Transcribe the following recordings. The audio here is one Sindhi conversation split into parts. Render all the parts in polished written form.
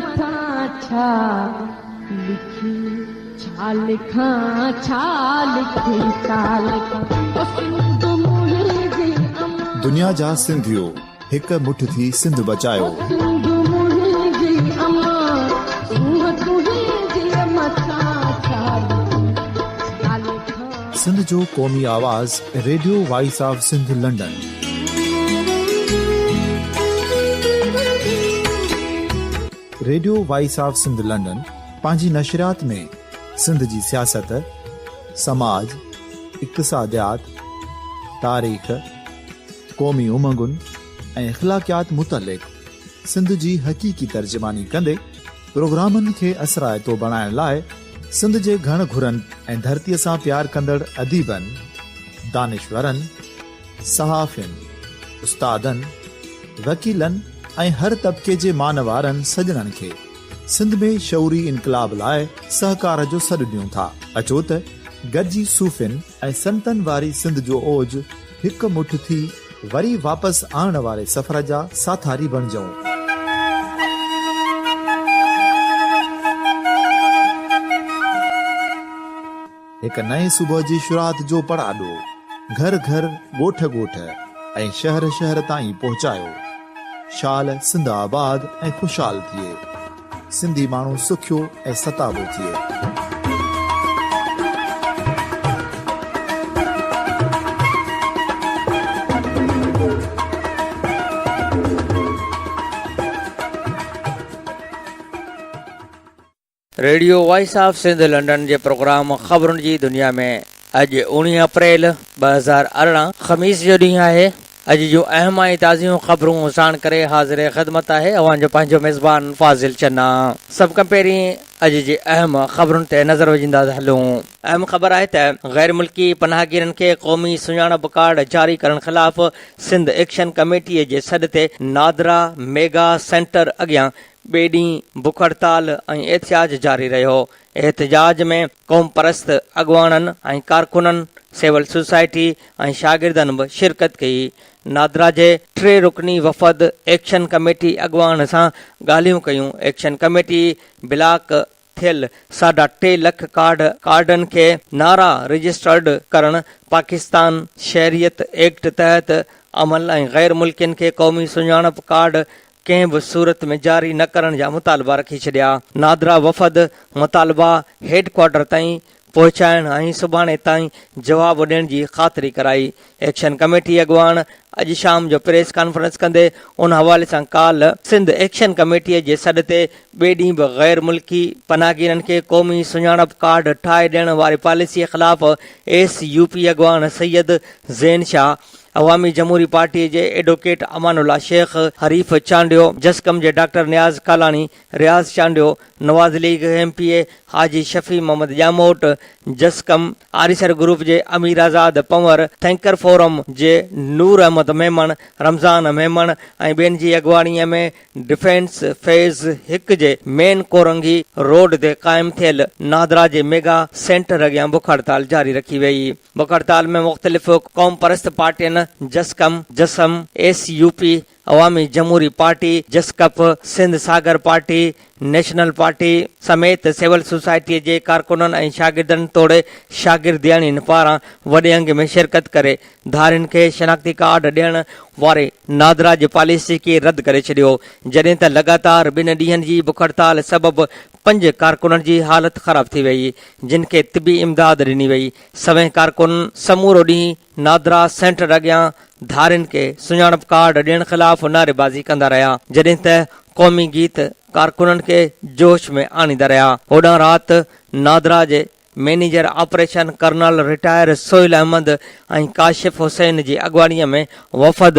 مٿان ڇا لکي ڇا لکان ڇا لکي ڇا لکان او سنڌ منهنجي امان. دنيا جا سنڌيو هڪ مٺ ٿي سنڌ بچايو. او سنڌ منهنجي امان سونهن تنهنجي مٿان ڇا لکي ڇا لکان. سنڌ جو قومي آواز radio voice of Sindh London. Radio voice of Sindh London پنهنجي نشريات ۾ سنڌ جي سياست، سماج، اقتصاديات، تاريخ، قومي امنگن ۽ اخلاقيات متعلق سنڌ جي حقيقي ترجماني ڪندي پروگرامن کي اثرائتو بڻائڻ لاء سنڌ جي گهڻ گهرن ۽ ڌرتيء سان پيار ڪندڙ اديبن، دانشورن، صحافين، استادن، وڪيلن ۽ هر طبقي جي مان وارن سڄڻن کي سنڌ ۾ شعوري انقلاب لاء سهڪار جو سڏ ڏيون ٿا. اچو ته گڏجي صوفين ۽ سنتن واري سنڌ جو اوج هڪ مٺ ٿي وري واپس آڻڻ واري سفر جا ساٿاري بڻجون. هڪ نئين صبح جي شروعات جو پڙاڏو گهر گهر، ڳوٺ ڳوٺ ۽ شهر شهر تائين پهچايو. شال سنڌ آباد ۽ خوشحال ٿئي. سنڌي ماڻهو سکيو ۽ ستابو ٿئي. Radio voice of Sindh London جي پروگرام خبرن جي دنيا ۾ اڄ اوڻيهه اپريل 2018 خميس جو ڏينهن آهي. اڄ جون اهم ۽ تازيون خبرون ساڻ ڪري حاضر خدمت آهي اوهان جو پنهنجو ميزبان فاضل چنا. سڀ کان پهرين اڄ جي اهم خبرن تي نظر وجهندا هلون. اهم خبر آهي ته غير ملڪي پناهگيرن کي قومي سڃاڻپ ڪارڊ جاري ڪرڻ خلاف سنڌ ايڪشن ڪميٽي جي سڏ تي نادرا ميگا سينٽر اڳيان ٻئي ڏينهن بک هڙتال ۽ احتجاج جاري رهيو. احتجاج ۾ قومپرست اڳواڻن ۽ ڪارڪنن، سول سوسائٽي ۽ شاگردن به شرڪت ڪئي. نادرا جي ٽي رڪني وفد ايڪشن ڪميٽي اڳواڻ سان ڳالهيون ڪيون. ايڪشن ڪميٽي بلاڪ ٿيل ساڍا ٽي لک ڪارڊ ڪارڊن کي نارا رجسٽرڊ ڪرڻ، پاڪستان شهريت ايڪٽ تحت عمل ۽ غير ملڪين کي قومي سڃاڻپ ڪارڊ ڪنهن به صورت ۾ جاري نه ڪرڻ جا مطالبا رکي ڇڏيا. نادرا وفد مطالبا هيڊ ڪوارٽر تائين پهچائڻ ۽ سڀاڻي تائين جواب ڏيڻ جي خاطري ڪرائي. ايڪشن ڪميٽي اڳواڻ اڄ شام جو پريس ڪانفرنس ڪندي ان حوالي سان ڪالهه سنڌ ايڪشن ڪميٽي جي سڏ تي ٻئي ڏينهن به غير ملڪي پناهگيرن کي قومي سڃاڻپ ڪارڊ ٺاهي ڏيڻ واري پاليسي خلاف ايس يو پي اڳواڻ سيد زين شاهه عوامي جمهوري پارٽي جي ايڊووڪيٽ امان الله شيخ، حريف چانڊيو، جسقم جي doctor Niaz Kalani, Riaz Chandio, Nawaz league M P A Haji Shafi Muhammad Jamot, JSQM Aresar group جي امير آزاد پنور، ٿنڪر فورم جي نور احمد ميمڻ، رمضان ميمڻ ۽ ٻين جي اڳواڻي ۾ ڊفينس فيز هڪ جي مين ڪورنگي روڊ تي قائم ٿيل نادرا جي ميگا سينٽر اڳيان بک هڙتال جاري رکي وئي. بک هڙتال ۾ مختلف قومپرست پارٽين جسقم، جسم، ايس يو پي، عوامي جمهوري پارٽي، جسقپ، سنڌ ساگر پارٽي، نيشنل پارٽي سميت سول سوسائٽي جي ڪارڪنن ۽ شاگردن توڙي شاگردياڻين پاران وڏي انگ ۾ شرڪت ڪري ڌارين کي شناختي ڪارڊ ڏيڻ واري نادرا جي پاليسي کي رد ڪري ڇڏيو جڏهن ته لڳاتار ٻن ڏينهن جي بک هڙتال سبب پنج ڪارڪنن جي حالت خراب ٿي وئي جن کي طبي امداد ڏني وئي سوين ڪارڪن سمورو ڏينهن نادرا سينٽر اڳيان ڌارين کي سڃاڻپ ڪارڊ ڏيڻ خلاف نعريبازي ڪندا رهيا جڏهن ته قومي گيت ڪارڪنن کي جوش ۾ آڻيندا رهيا هوڏانهن رات نادرا جي manager operation colonel retire Sohail Ahmed ۽ Kashif Hussain جي اڳواڻي ۾ وفد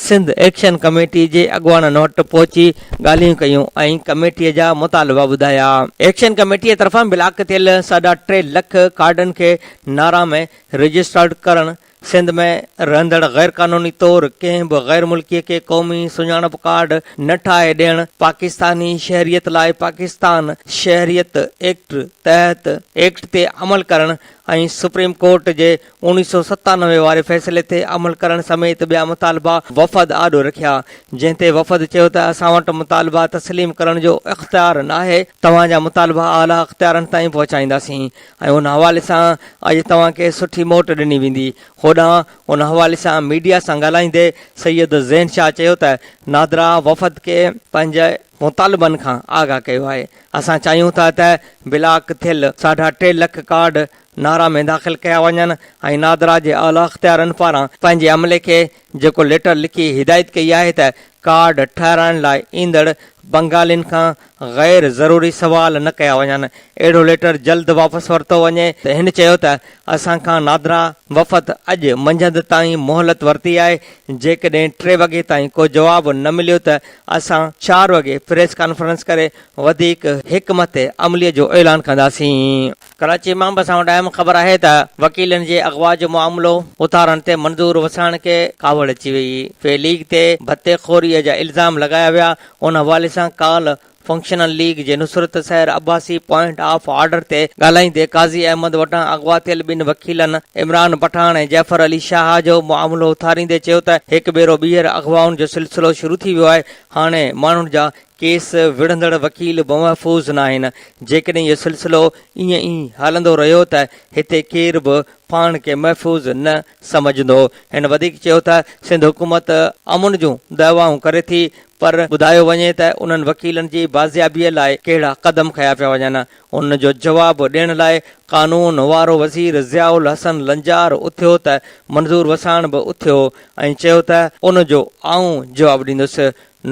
سنڌ ايڪشن ڪميٽي جي اڳواڻن وٽ پهچي ڳالهيون ڪيون ۽ ڪميٽي جا مطالبا ٻڌايا. ايڪشن ڪميٽي طرفان بلاڪ ٿيل ساڍا ٽي لک ڪارڊن کي نارا ۾ رجسٽرڊ ڪرڻ، سنڌ ۾ رهندڙ غيرقانوني طور ڪنهن به غير ملڪي کي قومي سڃاڻپ ڪارڊ نه ٺاهي ڏيڻ، پاڪستاني شهريت لاء پاڪستان شهريت ايڪٽ تحت ايڪٽ تي عمل ڪرڻ. ۽ سپريم ڪورٽ جي 1997 واري فيصلي تي عمل ڪرڻ سميت ٻيا مطالبا وفد آڏو رکيا، جنهن تي وفد چيو ته اسان وٽ مطالبا تسليم ڪرڻ جو اختيار ناهي، توهان جا مطالبا اعليٰ اختيارن تائين پهچائينداسين ۽ ان حوالي سان اڄ توهان کي سٺي موٽ ڏني ويندي. هوڏانهن ان حوالي سان ميڊيا سان ڳالهائيندي سيد زين شاهه چيو ته نادرا وفد کي پنهنجي مطالبن کان آگاهه ڪيو آهي، اسان چاهيون ٿا ته بلاڪ ٿيل ساڍا ٽي لک ڪارڊ نارا ۾ داخل ڪيا وڃن ۽ نادرا جي اعليٰ اختيارن پاران پنهنجي عملي کي جيڪو ليٽر لکي هدايت ڪئي آهي ته ڪارڊ ٺهرائڻ لاء ايندڙ بنگالين کان غير ضروري سوال نه ڪيا وڃن اهڙو ليٽر جلد واپس ورتو وڃي. هن چيو ته اسان کان نادرا وفد اڄ منجهند تائين مهلت ورتي آهي جيڪڏهن ٽي وڳي تائين ڪو جواب نه مليو ته اسان چار وڳي پريس ڪانفرنس ڪري وڌيڪ حڪمت عملي جو اعلان ڪنداسين. ڪراچي مان به اسان وٽ اهم خبر آهي ته وڪيلن جي اغوا جو معاملو اٿارڻ تي منظور وساڻ کي ڪاوڙ اچي وئي، في ليگ تي ڀتي خوري جا الزام لڳايا ويا، ان حوالي سان ڪالهه فنڪشنل ليگ جي Nusrat Sehar Abbasi point of order تي ڳالهائيندي قاضي احمد وٽان اغوا ٿيل ٻن وڪيلن عمران پٺاڻ ۽ جعفر علي شاهه جو معاملو اٿاريندي چيو ته هڪ ڀيرو ٻيهر اغوائن جو سلسلو شروع ٿي ويو آهي، هاڻي ماڻهن جا ڪيس وڙهندڙ وڪيل به محفوظ ناهن، جيڪڏهن اهو سلسلو ائين ئي هلندو رهيو ته هتي ڪير به پاڻ کي محفوظ نه سمجهندو. هن وڌيڪ چيو ته سنڌ حڪومت امن جون دعوائون ڪري ٿي پر ٻڌايو وڃي ته انهن وڪيلن جي بازيابيء لاء ڪهڙا قدم کنيا پيا وڃن؟ ان جو جواب ڏيڻ لاء قانون وارو وزير ضياء الحسن لنجار اٿيو ته منظور وساڻ به اٿيو ۽ چيو ته ان جو آئون جواب ڏيندس.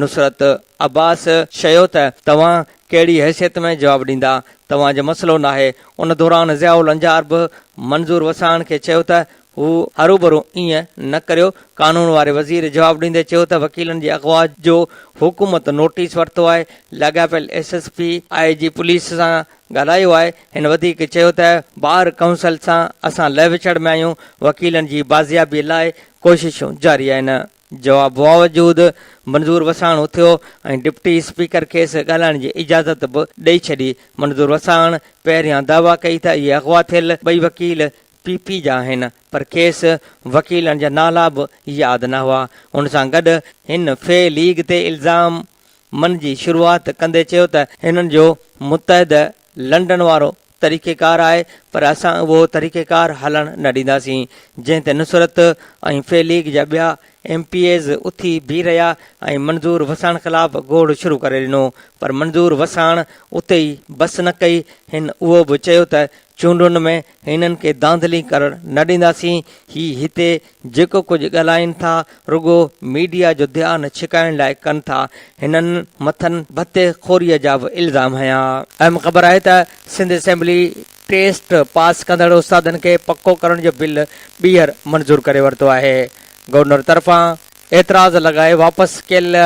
نصرت عباس چيو ته توهان ڪهڙي حيثيت ۾ جواب ڏيندا، توهان جو مسئلو ناهي. ان دوران ضياء لنجار به منظور وساڻ کي چيو ته هو هروڀرو ائين نه ڪريو. قانون واري وزير جواب ڏيندي چيو ته وڪيلن جي اغوا جو حڪومت نوٽيس ورتو آهي، لاڳاپيل S S P, I G police سان ڳالهايو آهي. هن وڌيڪ چيو ته بار ڪائونسل سان اسان لهه وچڙ ۾ آهيون، وڪيلن جي بازيابي لاء ڪوششون جاري آهن. جواب باوجود منظور وساڻ اٿيو ۽ ڊپٽي اسپيڪر کيس ڳالهائڻ جي اجازت به ڏئي ڇڏي. منظور وساڻ پهريان دعويٰ ڪئي ته اهي اغوا ٿيل ٻئي وڪيل پي پي جا آهن پر کيس وڪيلن جا نالا به ياد نه هئا. ان سان گڏ هن في ليگ تي الزام من جي شروعات ڪندي چيو ته هنن جو متحده لنڊن وارو طريقيڪار آهي پر اسان اهو طريقيڪار هلڻ نه ڏينداسين جنهن تي نصرت ۽ في ليگ جا ٻيا ايم پي ايز اٿي بيهي رهيا ۽ منظور وساڻ خلاف گوڙ شروع ڪري ڏنو پر منظور وساڻ اتي ئي بس نه ڪئي هن اهو به چيو ته چونڊن ۾ هنن کي ڌانڌلي ڪرڻ نه ڏينداسين، هي هتي جيڪو ڪجهه ڳالهائين ٿا رڳو ميڊيا جو ڌيان ڇڪائڻ لاء ڪن ٿا، هنن مٿن ڀتي خوريء جا به الزام هنيا. اهم خبر آهي ته سنڌ اسيمبلي ٽيسٽ پاس ڪندڙ استادن کي پڪو ڪرڻ جو بل ٻيهر منظور ڪري ورتو آهي، گورنر طرفان اعتراض لڳائي واپس ڪيل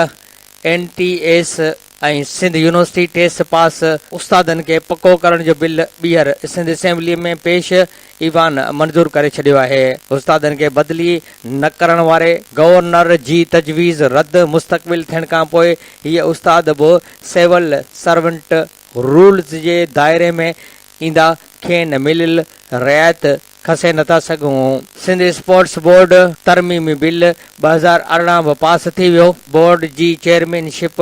N T S ۽ Sindh university test pass استادن کي پڪو ڪرڻ جو بل ٻيهر سنڌ اسيمبلي ۾ پيش، ايوان منظور ڪري ڇڏيو آهي. استادن کي بدلي نه ڪرڻ واري گورنر جي تجويز رد، مستقبل ٿيڻ کانپوء هيء استاد به سول سرونٽ رولز جي دائري ۾ ايندا، کين مليل رعايت کسي نٿا سگهون. سنڌ اسپورٽس بورڊ ترميمي بل 2018 به پاس ٿي ويو، بورڊ جي چيئرمين شپ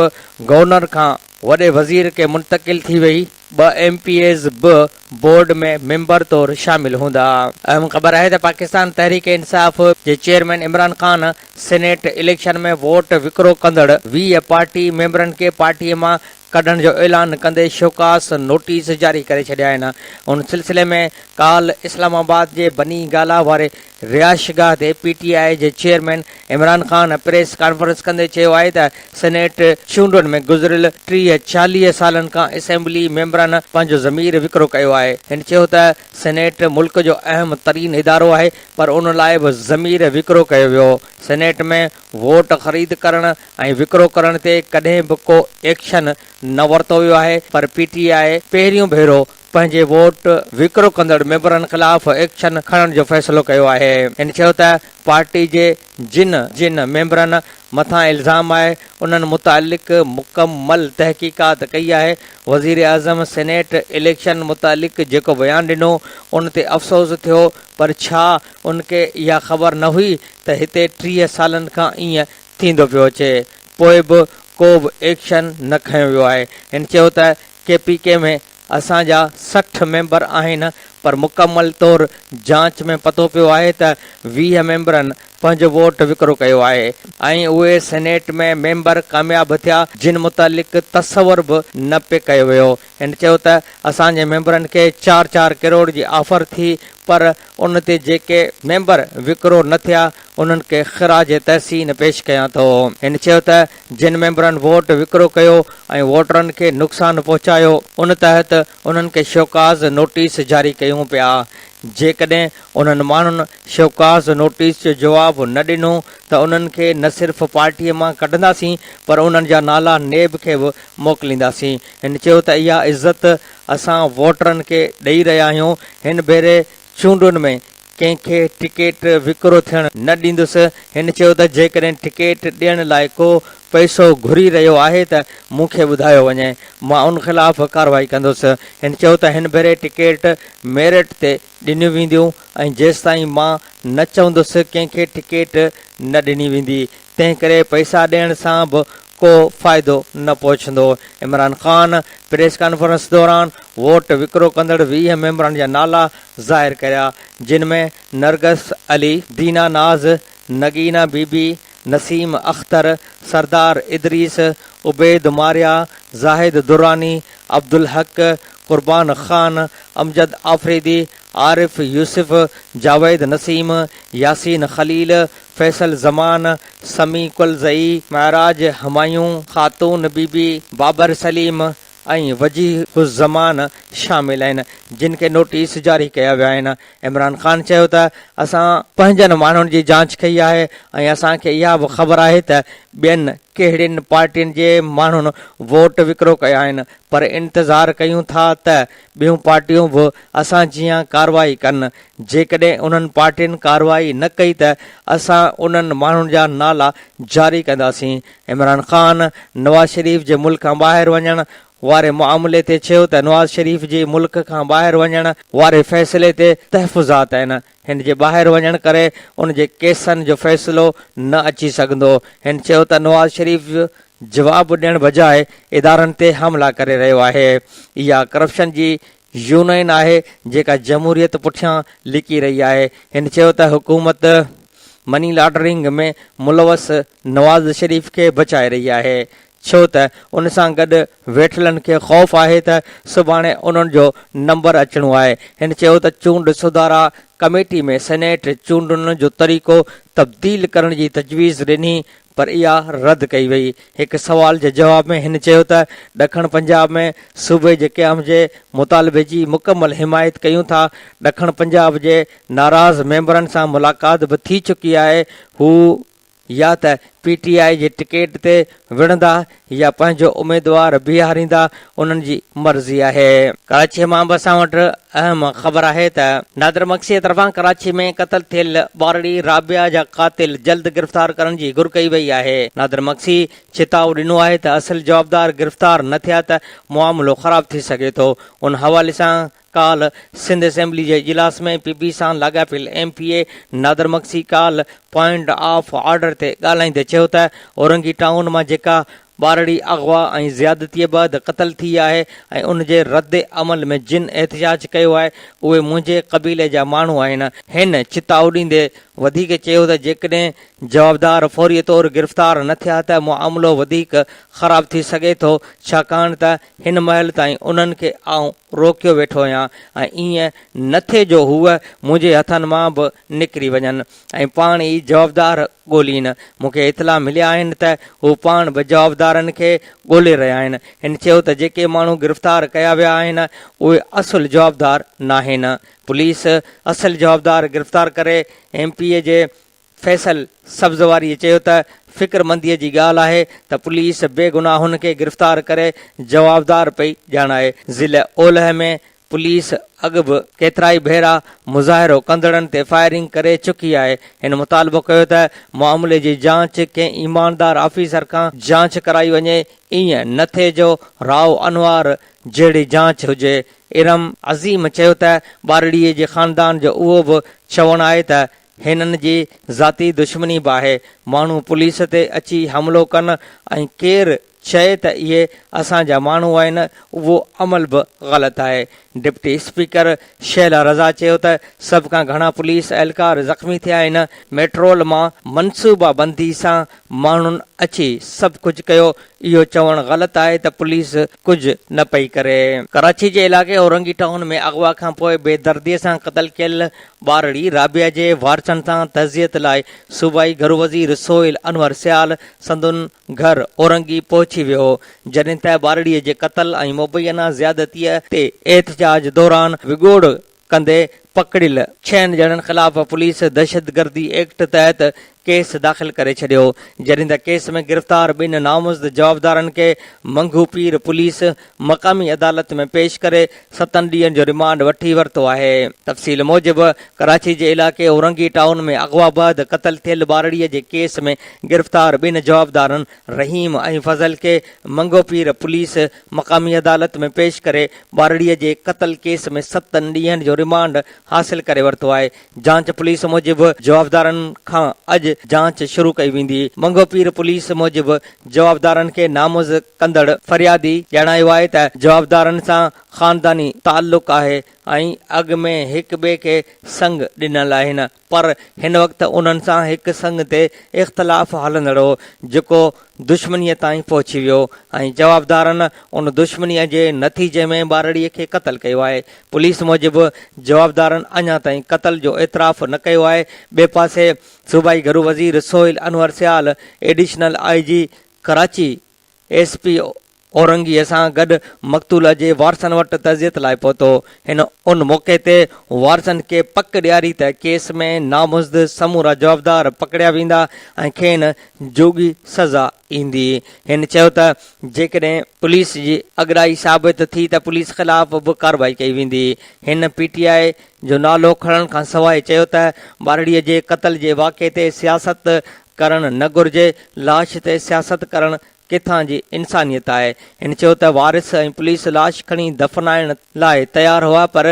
گورنر کان وڏي وزير کي منتقل ٿي وئي، ٻه ايم پي ايز به بورڊ ۾ ميمبر طور شامل هوندا. اهم خبر آهي ته پاڪستان تحريڪ انصاف جي chairman Imran Khan senate election ۾ vote وڪرو ڪندڙ 20 پارٽي ميمبرن کي پارٽي مان ڪڍڻ جو اعلان ڪندي شوڪاز نوٽيس جاري ڪري ڇڏيا آهن. ان سلسلي ۾ ڪالهه اسلام آباد جي بني گالا واري رهائشگاهه تي پي ٽي آء جي chairman Imran Khan press conference ڪندي چيو آهي ته سينيٽ چونڊن ۾ گذريل 30 40 سالن کان اسيمبلي ميمبرن پنهنجو ضمير وڪرو ڪيو آهي. هن چيو ته سينيٽ ملڪ جو اهم ترين ادارو آهي پر ان لاء به ضمير وڪرو ڪيو ويو، سينيٽ ۾ ووٽ خريد ڪرڻ ۽ وڪرو ڪرڻ تي ڪڏهن به ڪو ايڪشن نه ورتو ويو آهي پر پي ٽي آء پهريون ڀيرو پنهنجي ووٽ وڪرو ڪندڙ ميمبرن خلاف ايڪشن کڻڻ جو فيصلو ڪيو آهي. هن چيو ته پارٽي جي جن جن ميمبرن مٿان الزام آهي انهن متعلق مڪمل تحقيقات ڪئي آهي، وزيراعظم سينيٽ اليڪشن متعلق جيڪو بيان ڏنو ان تي افسوس ٿيو پر ڇا ان کي اها خبر نه هئي ته هتي 30 سالن کان ائين ٿيندو پيو اچي پوء به ڪو به ايڪشن نه کنيو ويو آهي. هن چيو ته ڪي پي ڪي ۾ اسان جا 60 ميمبر آهن پر مڪمل طور جاچ ۾ پتو پيو آهي ته 20 ميمبرن پنهنجو ووٽ وڪرو ڪيو آهي ۽ اهي سينيٽ ۾ ميمبر ڪامياب ٿيا جن متعلق تصور به نه پئي ڪيو ويو. هن چيو ته اسان جي ميمبرن کي چار چار ڪروڙ جي آفر ٿي پر ان تي جيڪي ميمبر وڪرو نه ٿيا انهن کي خراج تحسين پيش ڪيان ٿو. هن چيو ته جن ميمبرن ووٽ وڪرو ڪيو ۽ ووٽرن کي نقصان پهچايو ان تحت انهن کي شوڪاز نوٽيس جاري ڪيون پيا جيڪڏهن انهن ماڻهن شوڪاز نوٽيس جو جواب نه ڏنو ته انهن کي نه صرف پارٽي مان ڪڍنداسين پر انهن جا نالا نيب کي به موڪلينداسين. هن چيو ته اها عزت اسان ووٽرن کي ڏئي رهيا آهيون، هن ڀيري چونڊن ۾ ڪنهن کي ٽڪيٽ وڪرو ٿيڻ نه ڏيندس. هن چيو ته جيڪڏهن ٽڪيٽ ڏيڻ لاء ڪو پئسو گهري رهيو آهي ته مون کي ٻڌايو وڃي، مان ان خلاف ڪارروائي ڪندس. هن چيو ته هن ڀيري ٽڪيٽ ميرٽ تي ڏنيون وينديون ۽ جيستائين مان نه چوندس ڪنهن کي ٽڪيٽ نه ڏني ويندي، تنهن ڪري پئسا ڏيڻ سان به ڪو فائدو نه پهچندو. عمران خان پريس ڪانفرنس دوران ووٽ وڪرو ڪندڙ 20 ميمبرن جا نالا ظاهر ڪيا، جن ۾ نرگس علي، دينا ناز، نگينا بي بي، نسيم اختر، سردار ادريس، عبيد ماريا، زاهد دراني، عبدالحق، قربان خان، امجد آفريدي، عارف يوسف، جاويد نسيم، ياسين خليل، فيصل زمان، سميع ڪلزئي، معراج همايون، خاتون بي بي، بابر سليم ۽ وجيه الزمان شامل آهن، جن کي نوٽيس جاري ڪيا ويا آهن. عمران خان چيو ته اسان پنهنجن ماڻهن جي جاچ ڪئي آهي ۽ اسان کي اها به خبر آهي ته ٻين ڪهڙين پارٽين جي ماڻهن ووٽ وڪرو ڪيا آهن پر انتظار ڪيون ٿا ته ٻيون پارٽيون به اسان جيان ڪارروائي ڪن، جيڪڏهن انهن پارٽين ڪارروائي نه ڪئي ته اسان انهن ماڻهن جا نالا جاري ڪنداسين. عمران خان نواز شريف جي ملڪ کان ٻاهر وڃڻ واري معاملي تي چيو ته نواز شريف جي ملڪ کان ٻاهر وڃڻ واري فيصلي تي تحفظات آهن، هن جي ٻاهر وڃڻ ڪري ان جي ڪيسن جو فيصلو نه اچي سگهندو. هن چيو ته نواز شريف جواب ڏيڻ بجاء ادارن تي حملا ڪري رهيو آهي، اها ڪرپشن جي يونين آهي جيڪا جمهوريت پٺيان لڪي رهي آهي. هن چيو ته حڪومت مني لانڊرنگ ۾ ملوث نواز شريف کي بچائي رهي آهي ڇو ته ان سان گڏ ويٺلن کي خوف آهي ته سڀاڻي انهن جو نمبر اچڻو آهي. هن چيو ته چونڊ سڌارا ڪميٽي ۾ سينيٽ چونڊن جو طريقو تبديل ڪرڻ جي تجويز ڏني پر اها رد ڪئي وئي. هڪ سوال جي جواب ۾ هن چيو ته ڏکڻ پنجاب ۾ صوبي جي قيام جي مطالبي جي مڪمل حمايت ڪيون ٿا، ڏکڻ پنجاب جي ناراض ميمبرن سان ملاقات به ٿي چڪي آهي، هو يا ته پي ٽي آء جي ٽڪيٽ تي وڙهندا يا پنهنجو اميدوار بيهاريندا، انهن جي مرضي آهي. ڪراچيء مان به اسان وٽ اهم خبر آهي ته نادر مگسيء طرفان ڪراچي ۾ قتل ٿيل ٻارڙي رابعه جا قاتل جلد گرفتار ڪرڻ جي گهر ڪئي وئي آهي. نادر مگسي چتاء ڏنو آهي ته اصل جوابدار گرفتار نه ٿيا ته معاملو خراب ٿي سگهي ٿو. ان حوالي سان ڪالهه سنڌ اسيمبلي جي اجلاس ۾ پي پي سان لاڳاپيل M P A Nadir Magsi ڪالهه پوائنٽ آف آرڊر تي ڳالهائيندي چيو ته اورنگي ٽائون مان جيڪا ٻارڙي اغوا ۽ زيادتيء بعد قتل ٿي آهي ۽ ان جي رد عمل ۾ جن احتجاج ڪيو آهي اهي منهنجي قبيلي جا ماڻهو آهن. هن چتاء ڏيندي وڌيڪ چيو ته جيڪڏهن جوابدار فوري طور گرفتار نه ٿيا ته معاملو وڌيڪ خراب ٿي سگهي ٿو ڇاڪاڻ ته هن مهل تائين انهن کي آئون روڪيو ويٺو آهيان ۽ ائين نه ٿئي جو هوء منهنجي هٿن مان به نڪري وڃن ۽ پاڻ ئي جوابدار ڳولين. مون کي اطلاع مليا آهن ته هو پاڻ به جوابدارن کي ڳولي رهيا آهن. هن چيو ته جيڪي ماڻهو گرفتار ڪيا ويا آهن اهي اصل جوابدار ناهن. پوليس اصل جوابدار گرفتار ڪري. ايم پي اي جي فيصل سبزواريء چيو ته فڪرمنديء جي ڳالهه آهي ته پوليس بيگناهن کي گرفتار ڪري جوابدار پئي ڄاڻائي. ضلع اولهه ۾ پوليس اڳ به ڪيترائي ڀيرا مظاهرو ڪندڙن تي فائرنگ ڪري چڪي آهي. هن مطالبو ڪيو ته معاملي جي جاچ ڪنهن ايماندار آفيسر کان جاچ ڪرائي وڃي، ائين نه ٿئي جو رائو انوار جهڙي جاچ هجي. ارم عظيم چيو ته ٻارڙي جي خاندان جو اهو به چوڻ آهي ته هنن جي ذاتي دشمني به آهي، ماڻهو پوليس تي اچي حملو ڪن ۽ ڪير چئي ته اهي اسان جا ماڻهو آهن اهو عمل به غلط آهي. ڊپٽي اسپيڪر شهلا رضا چيو ته سڀ کان گهڻا پوليس اهلڪار زخمي ٿيا آهن، ميٽرول مان منصوبابندي سان ماڻهن اچي سڀ ڪجهه ڪيو، اهو چوڻ غلط آهي ته پوليس ڪجهه نه پئي ڪري. ڪراچي جي علائقي اورنگي ٽائون ۾ اغوا کانپوء بيدردي سان قتل ڪيل ٻارڙي رابعه جي وارثن سان تعزيت لاء صوبائي گهرو وزير سهيل انور سيال سندن گهر اورنگي پهچي ويو، جڏهن ته ٻارڙي جي قتل ۽ مبينا زيادتيء تي احتجاج دوران وڳوڙ ڪندي پڪڙيل ڇهن ڄڻن خلاف پوليس دهشتگردي ايڪٽ تحت ڪيس داخل ڪري ڇڏيو، جڏهن ته ڪيس ۾ گرفتار ٻن نامزد جوابدارن کي منگهو پير پوليس مقامي عدالت ۾ پيش ڪري ستن ڏينهن جو ريمانڊ وٺي ورتو آهي. تفصيل موجب ڪراچي جي علائقي اورنگي ٽائون ۾ اغوا بعد قتل ٿيل ٻارڙي جي ڪيس ۾ گرفتار ٻن جوابدارن رحيم ۽ فضل کي منگهوپير پوليس مقامي عدالت ۾ پيش ڪري ٻارڙي جي قتل ڪيس ۾ ستن ڏينهن جو ريمانڊ حاصل ڪري ورتو آهي. جاچ پوليس موجب جوابدارن کان اڄ جاچ شروع ڪئي ويندي. منگهوپير پوليس موجب جوابدارن کي نامزد ڪندڙ فريادي ڄاڻايو آهي ته جوابدارن سان خانداني تعلق آهي ۽ اڳ ۾ هڪ ٻئي کي سڱ ڏنل آهن پر هن وقت انهن سان هڪ سڱ تي اختلاف هلندڙ هو جيڪو دشمنيء تائين پهچي ويو ۽ جوابدارن ان دشمنيء جي نتيجي ۾ ٻارڙي کي قتل ڪيو آهي. پوليس موجب جوابدارن اڃا تائين قتل جو اعتراف نه ڪيو آهي. ٻئي پاسي صوبائي گهرو وزير Sohail Anwar Sial additional I G Karachi, S P Orangi سان گڏ مقتول جي وارثن وٽ تعزيت لاء پهتو. هن ان موقعي تي وارثن کي پڪ ڏياري ته ڪيس ۾ نامزد سمورا جوابدار پڪڙيا ويندا ۽ کين جوڳي سزا ايندي. هن چيو ته جيڪڏهن پوليس جي اڳرائي ثابت ٿي ته پوليس خلاف به ڪارروائي ڪئي ويندي. هن پي ٽي آء جو نالو کڻڻ کانسواء چيو ته ٻارڙي جي قتل جي واقعي تي سياست ڪرڻ نه گهرجي، لاش تي سياست ڪرڻ ڪٿان جي انسانيت آهي؟ هن چيو ته وارث ۽ پوليس لاش کڻي دفنائڻ لاء تيار هئا پر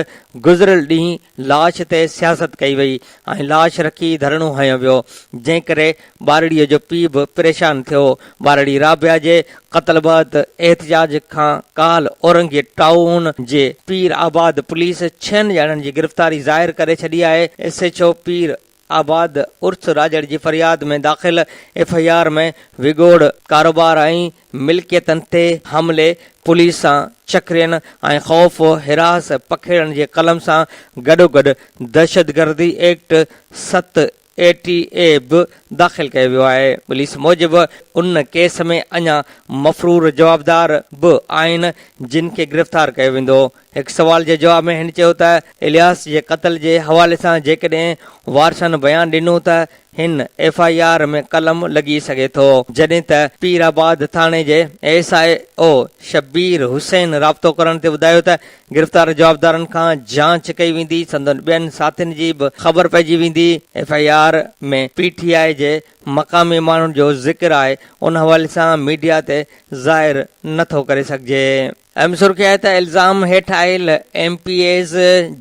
گذريل ڏينهن لاش تي سياست ڪئي وئي ۽ لاش رکي ڌرڻو هنيو ويو جنهن ڪري ٻارڙي جو پيء به پريشان ٿيو. ٻارڙي رابعه جي قتل بعد احتجاج کان ڪالهه اورنگي ٽائون جي پير آباد پوليس ڇهن ڄڻن جي گرفتاري ظاهر ڪري ڇڏي آهي. ايس ايڇ او پير آباد عرس راڄڙ جي فرياد ۾ داخل ايف I R ۾ وڳوڙ، ڪاروبار ۽ ملڪيتن تي حملي، پوليس سان چڪرين ۽ خوف هراس پکيڙڻ جي قلم سان گڏوگڏ دهشتگردي ايڪٽ ست اي ٽي اي به داخل ڪيو ويو آهي. پوليس موجب ان ڪيس ۾ اڃا مفرور جوابدار به آهن جن کي گرفتار ڪيو ويندو. هڪ سوال جي جواب ۾ هن چيو ته الياس جي قتل جي حوالي سان جيڪڏهن وارثن بيان ڏنو ته هن ايف I R ۾ قلم لڳي سگهي ٿو، جڏهن ته پير آباد ٿاڻي جي S I O Shabbir Hussain رابطو ڪرڻ تي ٻڌايو ته گرفتار جوابدارن کان جاچ ڪئي ويندي، سندن ٻين ساٿين جي به خبر پئجي ويندي، F I R ۾ P T I جي مقامي ماڻهن جو ذڪر آهي، ان حوالي سان ميڊيا تي ظاهر نٿو ڪري سگهجي. اهم سرخي آهي ته الزام هيٺ آيل ايم پي ايز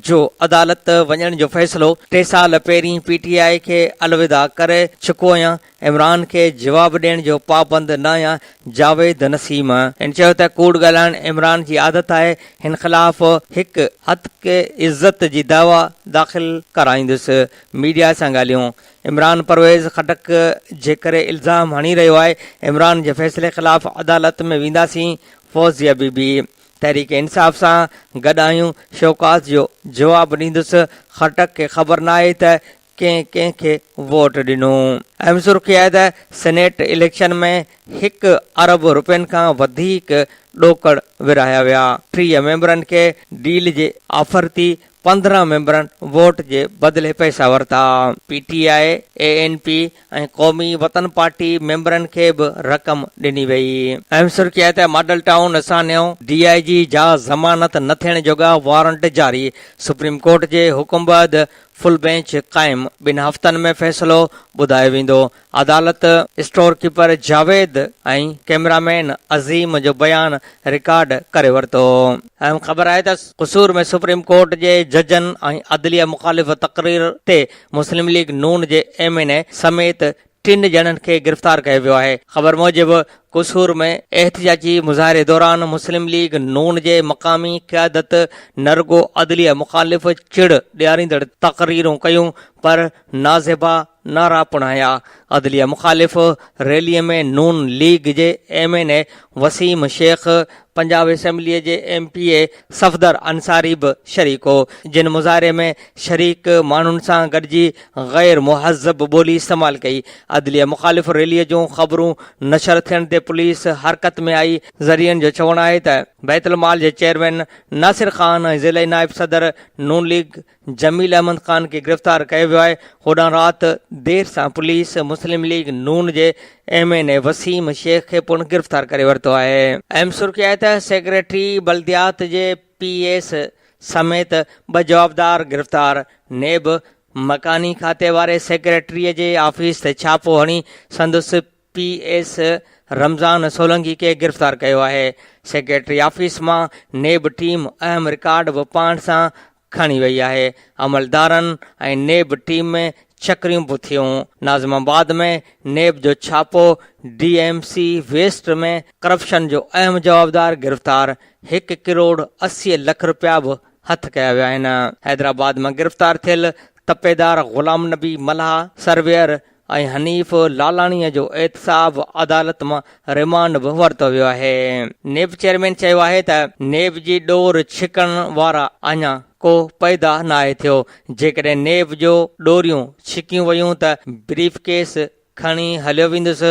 جو عدالت وڃڻ جو فيصلو، ٽي سال پهرين پي ٽي آء کي الوداع ڪري چڪو آهيان، عمران کي جواب ڏيڻ جو پابند ناهيان، جاويد نسيم. هن چيو ته ڪوڙ ڳالهائڻ عمران جي عادت آهي، هن خلاف هڪ هتڪ عزت جي دعويٰ داخل ڪرائيندس، ميڊيا سان ڳالهيون عمران پرويز خٽڪ جي ڪري الزام هڻي رهيو آهي، عمران جي فيصلي خلاف عدالت ۾ وينداسين، فوزيه بي بي تحريڪ انصاف سان گڏ آهيون، شوڪاز جو جواب ڏيندس، خٽڪ کي خبر ناهي ته ڪنهن ڪنهن کي ووٽ ڏنو. اهم سرخي آهي ته سينيٽ اليڪشن ۾ هڪ ارب رپين کان وڌيڪ ڏوڪڙ ورهايا ويا، 30 ميمبرن کي ڊيل جي آفر ٿي، 15 ميمبرن ووٽ جي بدلي پئسا ورتا. P T I, A N P ۽ Qaumi Watan party ميمبرن کي به رقم ڏني وئي. اهم سرخي آهي ته ماڊل ٽائون سانحو، ڊي I جي جا ضمانت نه ٿيڻ جوڳا وارنٽ جاري، سپريم ڪورٽ جي حڪم بعد فل بئنچ قائم، ٻن هفتن ۾ فيصلو ٻڌايو ويندو، عدالت اسٽور ڪيپر جاويد ۽ ڪئميرامين عظيم جو بيان رڪارڊ ڪري ورتو. اهم خبر آهي ته قصور ۾ سپريم ڪورٽ جي ججن ۽ عدليه مخالف تقرير تي مسلم ليگ نون جي ايم اين اي سميت ٽن ڄڻن کي گرفتار ڪيو ويو آهي. خبر موجب قصور ۾ احتجاجي مظاهري دوران مسلم ليگ نون جي مقامي قيادت نه رڳو عدليه مخالف چڙ ڏياريندڙ تقريرون ڪيون پر نازيبا نعرا پڻ هنيا. عدليه مخالف ريلي ۾ نون ليگ جي M N A Waseem Sheikh, Punjab اسيمبليء جي M P A Safdar Ansari به شريڪ هو، جن مظاهري ۾ شريڪ ماڻهن سان گڏجي غير مهذب ٻولي استعمال ڪئي. عدليه مخالف ريلي جون خبرون نشر ٿيڻ تي پوليس حرڪت ۾ آئي. ذريعن جو چوڻ آهي ته بيت المال جي چيئرمين ناصر خان ۽ ضلعي نائب صدر نون ليگ جميل احمد خان کي گرفتار ڪيو ويو آهي. هوڏانهن رات دير سان پوليس مسلم ليگ نون جي M N A Waseem Sheikh کي پڻ گرفتار ڪري ورتو آهي. اهم سرخي آهي ته سيڪريٽري بلديات جي پي ايس سميت ٻه جوابدار گرفتار، نيب مڪاني کاتي واري سيڪريٽري جي آفيس تي ڇاپو هڻي سندس پي ايس رمضان سولنگي کي گرفتار ڪيو آهي. سيڪريٽري آفيس مان نيب ٽيم اهم رڪارڊ به پاڻ سان کڻي وئي آهي. عملدارن ۽ نيب ٽيم ۾ چڪريون به ٿيون. ناظم آباد ۾ نيب جو ڇاپو، D M C West ۾ corruption جو اهم جوابدار گرفتار، هڪ ڪروڙ 80 لک رپيا به هٿ ڪيا ويا آهن. حيدرآباد مان گرفتار ٿيل تپيدار غلام نبي ملاح، سرويئر ۽ حنيف لالاڻيء جو احتساب عدالت مان ريمانڊ به ورتو ويو آهي. نيب چيئرمين چيو آهي ته نيب جي ڏور ڇڪڻ وارا اڃا ڪو پيدا ناهي ٿيو، جيڪڏهن نيب جو ڏوريون ڇڪيون ويون ته بريف ڪيس کڻي هليو ويندس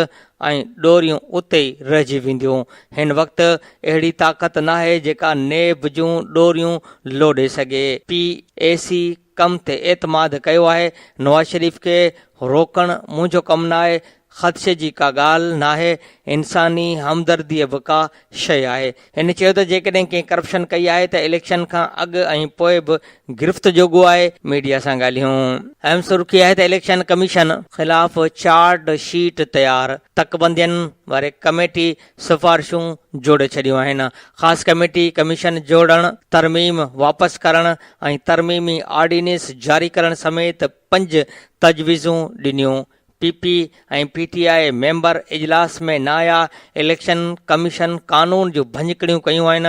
۽ ڏوريون اتي ئي رهجي وينديون، هن وقت اهڙي طاقت ناهي جيڪا نيب جون ڏوريون لوڏي سگهي، پي اي سي ڪم تي اعتماد ڪيو آهي، نواز شريف کي روڪڻ منهنجو ڪم ناهي، خدشي جي ڪا ڳالهه ناهي، انساني همدرديء به ڪا شيء آهي. هن چيو ته جيڪڏهن ڪنهن ڪرپشن ڪئي آهي ته اليڪشن کان اڳ ۽ پوء به گرفت جوڳو آهي، ميڊيا سان ڳالهيون. اهم سرخي آهي ته اليڪشن ڪميشن خلاف چارٽ شيٽ تيار، تڪبندين واري ڪميٽي سفارشون جوڙي ڇڏيون آهن، خاص ڪميٽي ڪميشن جوڙڻ، ترميم واپس ڪرڻ ۽ ترميمي آرڊيننس جاري ڪرڻ سميت پنج تجويزون ڏنيون، P P ۽ P T I member اجلاس ۾ نه آيا، اليڪشن ڪميشن قانون جون ڀڃڪڙيون ڪيون آهن،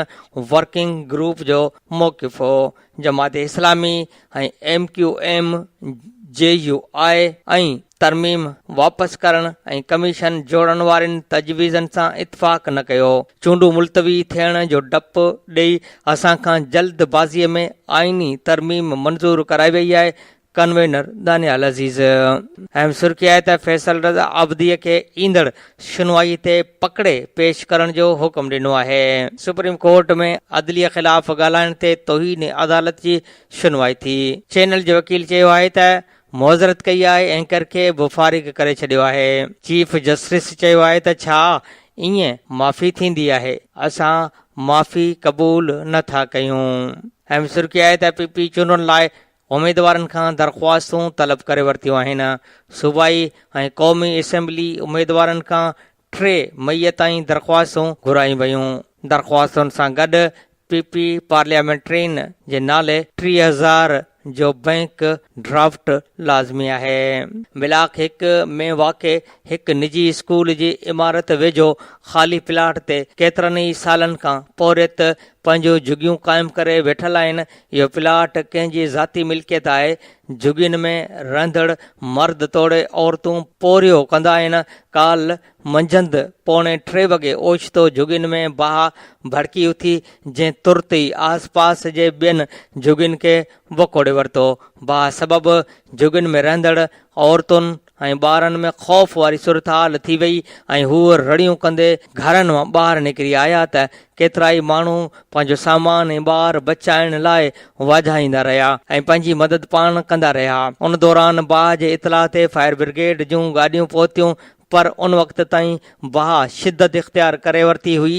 ورڪنگ گروپ جو موقف هو، Jamaat Islami ۽ M Q M, J U I ۽ ترميم واپس ڪرڻ ۽ ڪميشن جوڙڻ وارين تجويزن سان اتفاق نه ڪيو، چونڊون ملتوي ٿيڻ جو ڊپ ڏئي اسان کان جلد بازي ۾ آئيني ترميم منظور ڪرائي وئي آهي، ڪنوينر دانيال عزيز. اهم سرخي آهي ته فيصل رضا عابدي کي ايندڙ شنوائي تي پڪڙي پيش ڪرڻ جو حڪم ڏنو آهي. سپريم ڪورٽ ۾ عدليه خلاف ڳالهائڻ تي توهين عدالت جي شنوائي ٿي. چينل جي وڪيل چيو آهي ته معذرت ڪئي آهي، اينڪر کي به فارغ ڪري ڇڏيو آهي. چيف جسٽس چيو آهي ته ڇا ائين معافي ٿيندي آهي، اسان معافي قبول نه ٿا ڪيون. اهم سرخي آهي ته پي پي چونڊن لاء اميدوارن کان درخواستون طلب ڪري ورتيون آهن، صوبائي ۽ قومي اسيمبلي اميدوارن کان 3 مئي تائين درخواستون گهرايون ويون، درخواستن سان گڏ پي پي پارليامينٽرين جي نالي 3000 جو بئنڪ ڊرافٽ لازمي آهي. بلاڪ هڪ ۾ واقع هڪ نجي اسڪول جي عمارت ويجهو خالي پلاٽ تي ڪيترن ئي سالن کان پورهيت پنهنجون جهڳيون قائم ڪري ويٺل آهن. اهو پلاٽ ڪنهن جي ذاتي ملڪيت آهي. جهڳين ۾ رهندڙ مرد توڙي عورتون پورهيو ڪندا آهن. ڪالهه منجهند پوڻي ٽي وڳي اوچتو جهڳين ۾ باهه ڀڙڪي اٿي، جنهن ترت ئي آس پاس جي ٻين جهڳين کي وڪوڙي ورتو. باهه سبب جهڳين ۾ رهندڙ عورتن ۽ ٻارن ۾ خوف واري صورتحال ٿي وئي ۽ هو رڙيون ڪندي گهرن مان ٻاهر نڪري آيا ته ڪيترائي ماڻهو پنهنجو سامان ۽ ٻار بچائڻ لاء واجهائيندا رهيا ۽ پنهنجي مدد پاڻ ڪندا رهيا. ان دوران باهه جي اطلاع تي فائر برگيڊ جون گاڏيون پهتيون پر ان وقت تائين باهه شدت اختيار ڪري ورتي هئي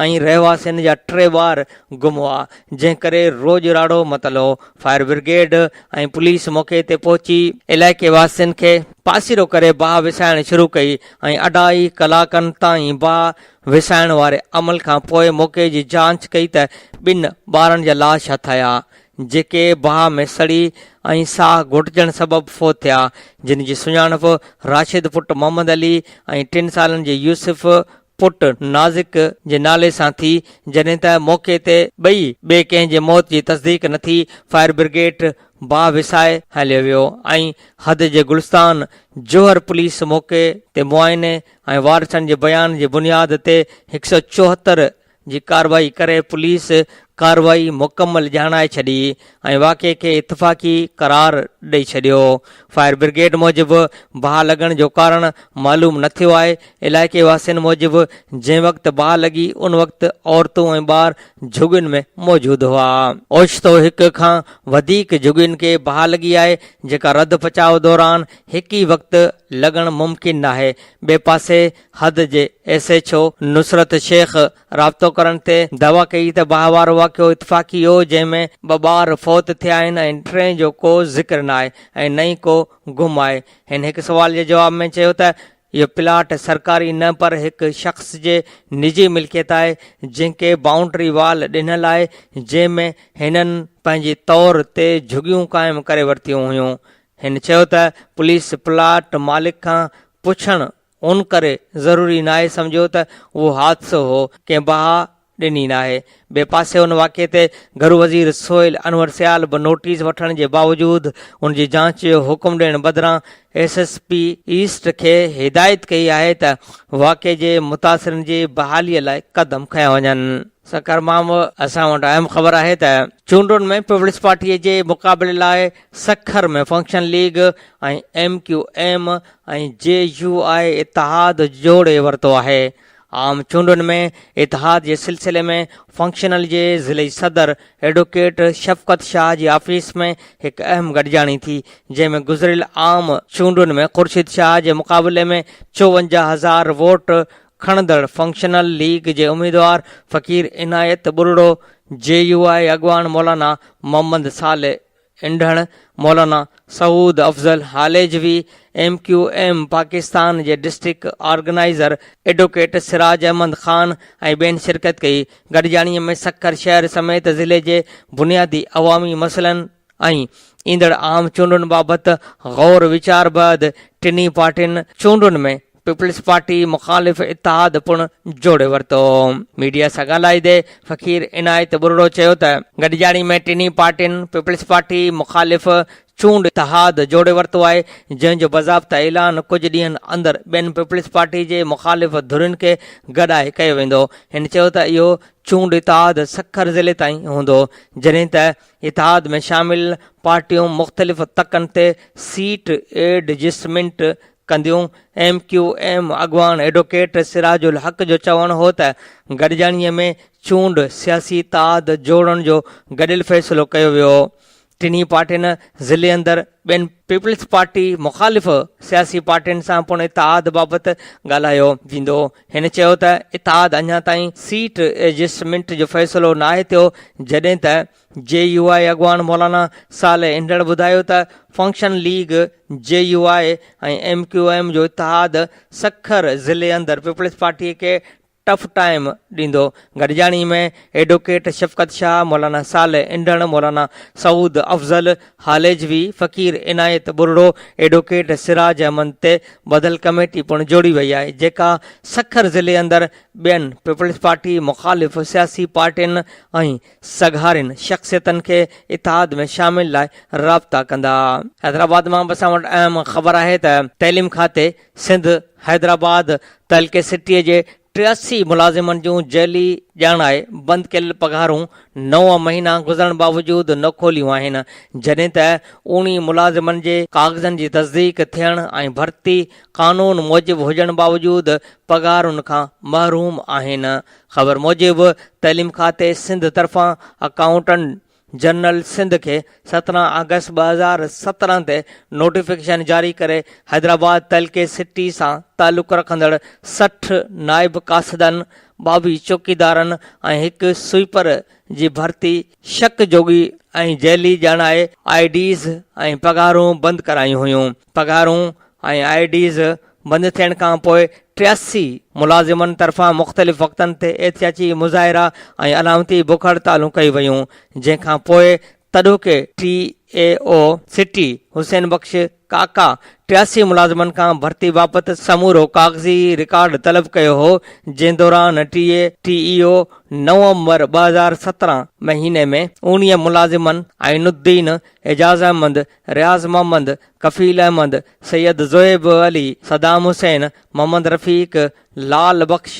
۽ رهواسين جا ٽي ٻار گم هئا، جنهن ڪري روڄ راڙو متل هو. فائر برگيڊ ۽ پوليس موقعي تي پهچي علائقي واسين کي پاسيرو ڪري باهه وسائڻ شروع ڪئي ۽ اڍائي ڪلاڪن تائين باهه وسائڻ واري عمل کان پوء موقعي جي جاچ ڪئي ته ٻن ٻارن جا لاش هٿ آيا، جيڪي باهه ۾ سڙي ۽ ساهه گهٽجڻ سبب فوت ٿيا، جن جي سڃاڻپ راشد پٽ محمد علي ۽ ٽن سالن جي يوسف پٽ نازڪ جي نالي سان ٿي، جڏهن ته موقعي تي ٻئي ٻئي ڪنهن جي موت جي تصديق نه ٿي، فائر برگيڊ باهه وسائي هليو ويو ۽ حد جي گلستان جوهر پوليس موقعي تي معائني ۽ وارثن جي بيان جي بنياد تي هڪ سئو 74 جي ڪارروائي ڪري پوليس ڪارروائي مڪمل ڄاڻائي ڇڏي ۽ واقعي کي اتفاقي قرار ڏئي ڇڏيو. فائر برگيڊ موجب باهه لڳڻ جو ڪارڻ معلوم نه ٿيو آهي. علائقي واسين موجب جنهن وقت باهه لڳي ان وقت عورتون ۽ ٻار جهڳين ۾ موجود هئا. اوچتو هڪ کان وڌيڪ جهڳين کي باهه لڳي آهي جيڪا رڌ پچاء دوران هڪ ئي وقت لڳڻ ممڪن ناهي. ٻئي پاسي حد جي S H O Nusrat Shaikh رابطو ڪرڻ تي دعويٰ ڪئي ته باهه وارو واقعو اتفاقي هو جنهن ۾ ٻه ٻار فوت ٿيا آهن ۽ ٽئين جو ڪو ذڪر ناهي ۽ نه ئي ڪو گم آهي. هن هڪ سوال جي جواب ۾ چيو ته اهو پلاٽ سرڪاري نه پر هڪ شخص جي نجي ملڪيت آهي جنهن کي بائونڊري وال ڏنل آهي جنهن ۾ هنن پنهنجي طور تي جهڳيون قائم ڪري ورتيون هيون. هن چيو ته پوليس پلاٽ مالڪ کان پڇڻ ان ڪري ضروري ناهي سمجهيو ته اهو حادثو هو، ڪنهن باهه ڏني ناهي. ٻئي پاسي ان واقعي تي گهرو وزير سهيل انور سيال به نوٽيس وٺڻ جي باوجود ان جي جاچ جو حڪم ڏيڻ بدران ايس ايس پي ايسٽ کي هدايت ڪئي آهي ته واقعي جي متاثرن جي بحالي لاء قدم کنيا وڃن. سکر مان به اسان وٽ اهم خبر آهي ته چونڊن ۾ پيپلز پارٽي جي مقابلي لاء Sukkur ۾ functional league ۽ M Q M ۽ J U I اتحاد جوڙي ورتو آهي. عام چونڊن ۾ اتحاد جي سلسلي ۾ فنڪشنل جي ضلعي صدر ايڊووڪيٽ شفقت شاهه جي آفيس ۾ هڪ اهم گڏجاڻي ٿي جنهن ۾ گذريل عام چونڊن ۾ خورشيد شاهه جي مقابلي ۾ 54 هزار ووٽ کڻندڙ فنڪشنل ليگ جي اميدوار Faqir Inayat Buriro, J U I اڳواڻ مولانا Muhammad Saleh انڍڻ، Maulana Saud Afzal Halejvi, M Q M Pakistan جي district organizer advocate Siraj Ahmed Khan ۽ ٻين شرڪت ڪئي. گڏجاڻي ۾ سکر شهر سميت ضلعي جي بنيادي عوامي مسئلن ۽ ايندڙ عام چونڊن بابت غور ويچار بعد ٽنهي پارٽين چونڊن ۾ پيپلز پارٽي مخالف اتحاد پڻ جوڙي ورتو. ميڊيا سان ڳالهائيندي فقير عنايت ٻرڙو چيو ته گڏجاڻي ۾ ٽنهي پارٽين پيپلز پارٽي مخالف چونڊ اتحاد جوڙي ورتو آهي جنهن جو باضابطه اعلان ڪجهه ڏينهن اندر ٻين پيپلز پارٽي جي مخالف ڌرين کي گڏائي ڪيو ويندو. هن چيو ته اهو چونڊ اتحاد سکر ضلعي تائين هوندو جڏهن ته اتحاد ۾ شامل پارٽيون مختلف تڪن تي سيٽ ايڊجسٽمينٽ ڪنديون. ايم ڪيو ايم اڳواڻ ايڊووڪيٽ سراج الحق جو چوڻ هو ته گڏجاڻي ۾ چونڊ سياسي اتحاد جوڙڻ جو گڏيل فيصلو ڪيو ويو. ٽنهي پارٽين ضلعي اندر ٻين پيپلز پارٽي مخالف سياسي پارٽين سان پڻ اتحاد بابت ڳالهايو ويندو. هن چيو ته اتحاد اڃا تائين سيٽ ايڊجسٽمينٽ جو فيصلو ناهي ٿيو جڏهن ته جي يو آء اڳواڻ مولانا صالح انڍڙ ٻڌايو ته functional league, J U I ۽ M Q M جو اتحاد سکر ضلعي اندر پيپلز پارٽي کي ٽف ٽائيم ڏيندو. گڏجاڻي ۾ ايڊووڪيٽ شفقت شاهه، مولانا صالح انڍڙ، مولانا سعود افضل هاليجوي، فقير عنايت ٻرڙو، ايڊووڪيٽ سراج احمد تي ٻڌل ڪميٽي پڻ جوڙي وئي آهي جيڪا سکر ضلعي اندر ٻين پيپلز پارٽي مخالف سياسي پارٽين ۽ سگهارين شخصيتن کي اتحاد ۾ شامل لاء رابطا ڪندا. حيدرآباد مان به اسان وٽ اهم خبر آهي ته تعليم کاتي سنڌ حيدرآباد تعلقي سٽي جي 83 ملازمن جون جعلي ڄاڻائي بند ڪيل پگهارون نو مهينا گذرڻ باوجود نه کوليون آهن، جڏهن ته اوڻيهه ملازمن جي ڪاغذن جي تصديق ٿيڻ ۽ ڀرتي قانون موجب هجڻ باوجود پگهارن کان محروم آهن. خبر موجب تعليم کاتي سنڌ طرفان اڪائونٽنٽ جنرل سنڌ کي 17 آگسٽ 2017 تي نوٽيفڪيشن جاري ڪري حيدرآباد تعلقي سٽي سان تعلق رکندڙ 60 نائب قاصدن، 22 چوڪيدارن ۽ هڪ سوئيپر جي ڀرتي شڪ جوڳي ۽ جعلي ڄاڻائي I Ds ۽ پگهارون بند ڪرايون هيون. پگهارون ۽ I Ds بند ٿيڻ کان پوء 83 ملازمن طرفان مختلف وقتن تي احتجاجي مظاهرا ۽ علامتي بک هڙتالون ڪيون ويون، جنهن کان پوء تڏهوڪي T E O city Hussain Bakhsh Kaka 83 ملازمن کان ڀرتي بابت سمورو ڪاغذي رڪارڊ طلب ڪيو هو، جنهن دوران ٽي اي او نومبر 2017 مهيني ۾ 19 ملازمن عين الدين، اعجاز احمد، رياض محمد، ڪفيل احمد، سيد زوهيب علي، صدام حسين، محمد رفيق، لال بخش،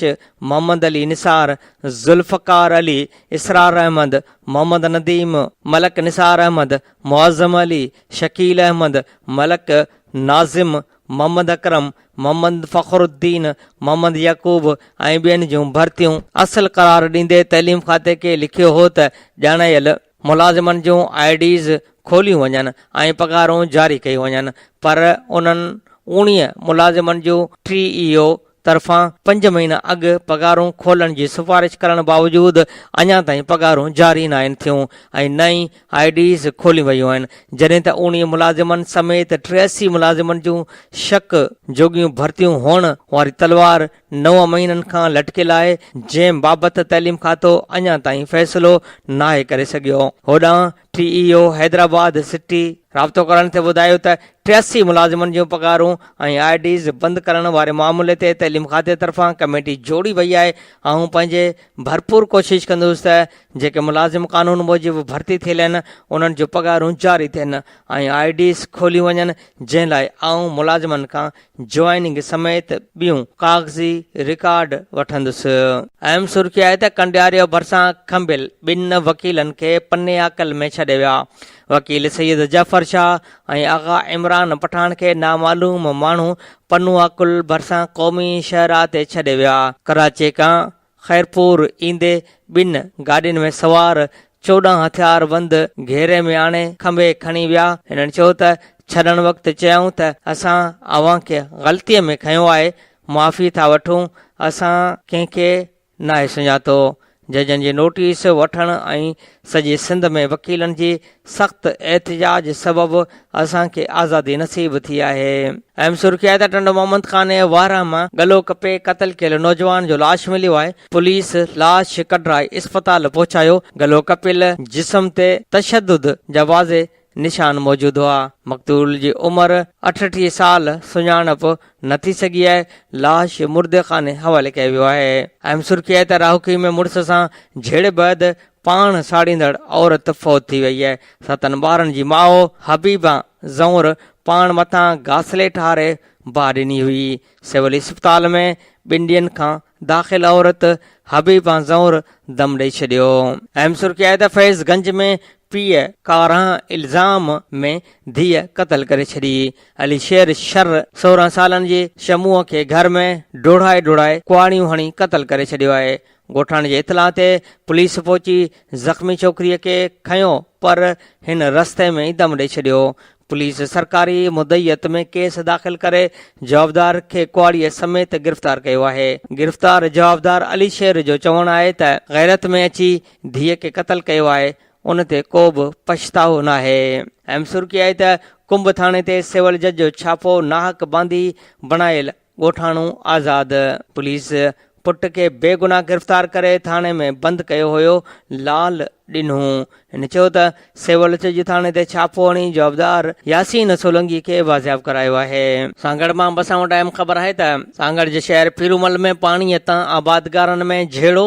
محمد علي نثار، ذوالفقار علي، اسرار احمد، محمد نديم، ملڪ نثار احمد، معظم علي، شڪيل احمد، ملڪ ناظم، محمد اڪرم، محمد فخر الدين، محمد يعقوب ۽ ٻين جون ڀرتيون اصل قرار ڏيندي تعليم کاتي کي لکيو هو ته ڄاڻايل ملازمن جون I Ds کوليون وڃن ۽ پگهارون جاري ڪيون وڃن پر انهن 19 ملازمن جون ٽي اي او طرفان پنج مهينا اڳ پگهارون کولڻ جي سفارش ڪرڻ باوجود اڃا تائين پگهارون جاري ناهن ٿيون ۽ نه ئي I Ds کوليون ويون آهن جڏهن ته 19 ملازمن سميت 83 ملازمن جون شڪ جوڳيون ڀرتيون هئڻ واري تلوار نو مهينن کان لٽڪيل آهي، جنهن بابت تعليم کاتو اڃا تائين فيصلو ناهي ڪري سگهيو. هوڏانهن ٽي اي او حيدرآباد سٽي رابطو ڪرڻ تي ٻڌايو ته 83 ملازمن جون پگهارون ۽ I Ds بند ڪرڻ واري معاملي تي تعليم کاتي طرفان ڪميٽي جوڙي وئي آهي، آئون پنهنجي ڀرپور ڪوشش ڪندس ته جيڪي ملازم قانون موجب ڀرتي ٿيل آهن انهن جون پگهارون جاري ٿين ۽ I Ds کوليون وڃن، جنهن لاء آئون ملازمن کان جوائننگ سميت ٻيون ڪاغذي رڪارڊ وٺندس. اهم سرخي آهي ته ڪنڊياريو ڀرسان کنڀيل ٻن وڪيلن کي پني عاقل ۾ ڇڏي ويا. وڪيل سيد جعفر شاهه ۽ آغا عمران پٺاڻ کي نامعلوم ماڻهو پنوعاقل ڀرسان قومي شاهراهه تي ڇڏي ويا. ڪراچي کان خيرپور ايندي ٻن گاڏين ۾ سوار 14 هٿياربند گهيري ۾ آڻي کنڀي کڻي ويا. هنن چيو ته ڇڏڻ وقت چيائون ته اسان اوهان کي غلطيء ۾ کنيو آهي، معافي ٿا وٺون، اسان ڪنهن کي ناهي سڃاتو. ججن جي نوٽيس وٺڻ ۽ سڄي سنڌ ۾ وڪيلن جي سخت احتجاج سبب اسان کي آزادي نصيب ٿي آهي. اهم سرخي آهي ته ٽنڊو محمد خان ۽ وارهه مان ڳلو ڪپي قتل ڪيل نوجوان جو لاش مليو آهي، پوليس لاش ڪڍرائي اسپتال پهچايو، ڳلو ڪپيل جسم تي تشدد جا واضح نشان موجود هئا، مقتول جي عمر 38 سال سڃاڻپ نه ٿي سگهي آهي، لاش مردي خاني حوالي ڪيو ويو آهي. اهم سرخي آهي ته راهوڪي ۾ مڙس سان جهيڙي بعد پاڻ ساڙيندڙ عورت فوت ٿي وئي آهي، ستن ٻارن جي ماء حبيبه زئور پاڻ مٿان گاسليٽ هاري باهه ڏني هئي، سول اسپتال ۾ ٻن ڏينهن کان داخل عورت حبيبه زئور دم ڏئي ڇڏيو. اهم سرخي آهي ته فيض گنج ۾ پيء ڪارنهن الزام ۾ ڌيء قتل ڪري ڇڏي، علي شير شر 16 سالن جي شموء کي گهر ۾ ڊوڙائي ڊوڙائي ڪهاڙيون هڻي قتل ڪري ڇڏيو آهي، ڳوٺاڻن جي اطلاع تي پوليس پهچي زخمي ڇوڪريء کي کنيو پر هن رستي ۾ ئي دم ڏئي ڇڏيو. پوليس سرڪاري مدعيت ۾ ڪيس داخل ڪري جوابدار کي ڪهاڙيء سميت گرفتار ڪيو آهي. گرفتار جوابدار علي شير جو چوڻ آهي ته غيرت ۾ اچي ڌيء کي قتل ڪيو آهي ان تي ڪو به پڇتاء ناهي. اهم سرخي آهي ته ڪنب ٿاڻي تي سول جج جو ڇاپو ناحق باندي بڻايل ڳوٺاڻو آزاد، پوليس پٽ کي بيگناهه گرفتار ڪري ٿاڻي ۾ بند ڪيو هيو، لال ڏنو. هن چيو ته سول جج ٿاڻي تي ڇاپو هڻي جوابدار ياسين سولنگي کي بازياب ڪرايو آهي. سانگهڙ مان به اسان وٽ اهم خبر آهي ته سانگهڙ جي شهر پيرومل ۾ پاڻي تان آبادگارن ۾ جهيڙو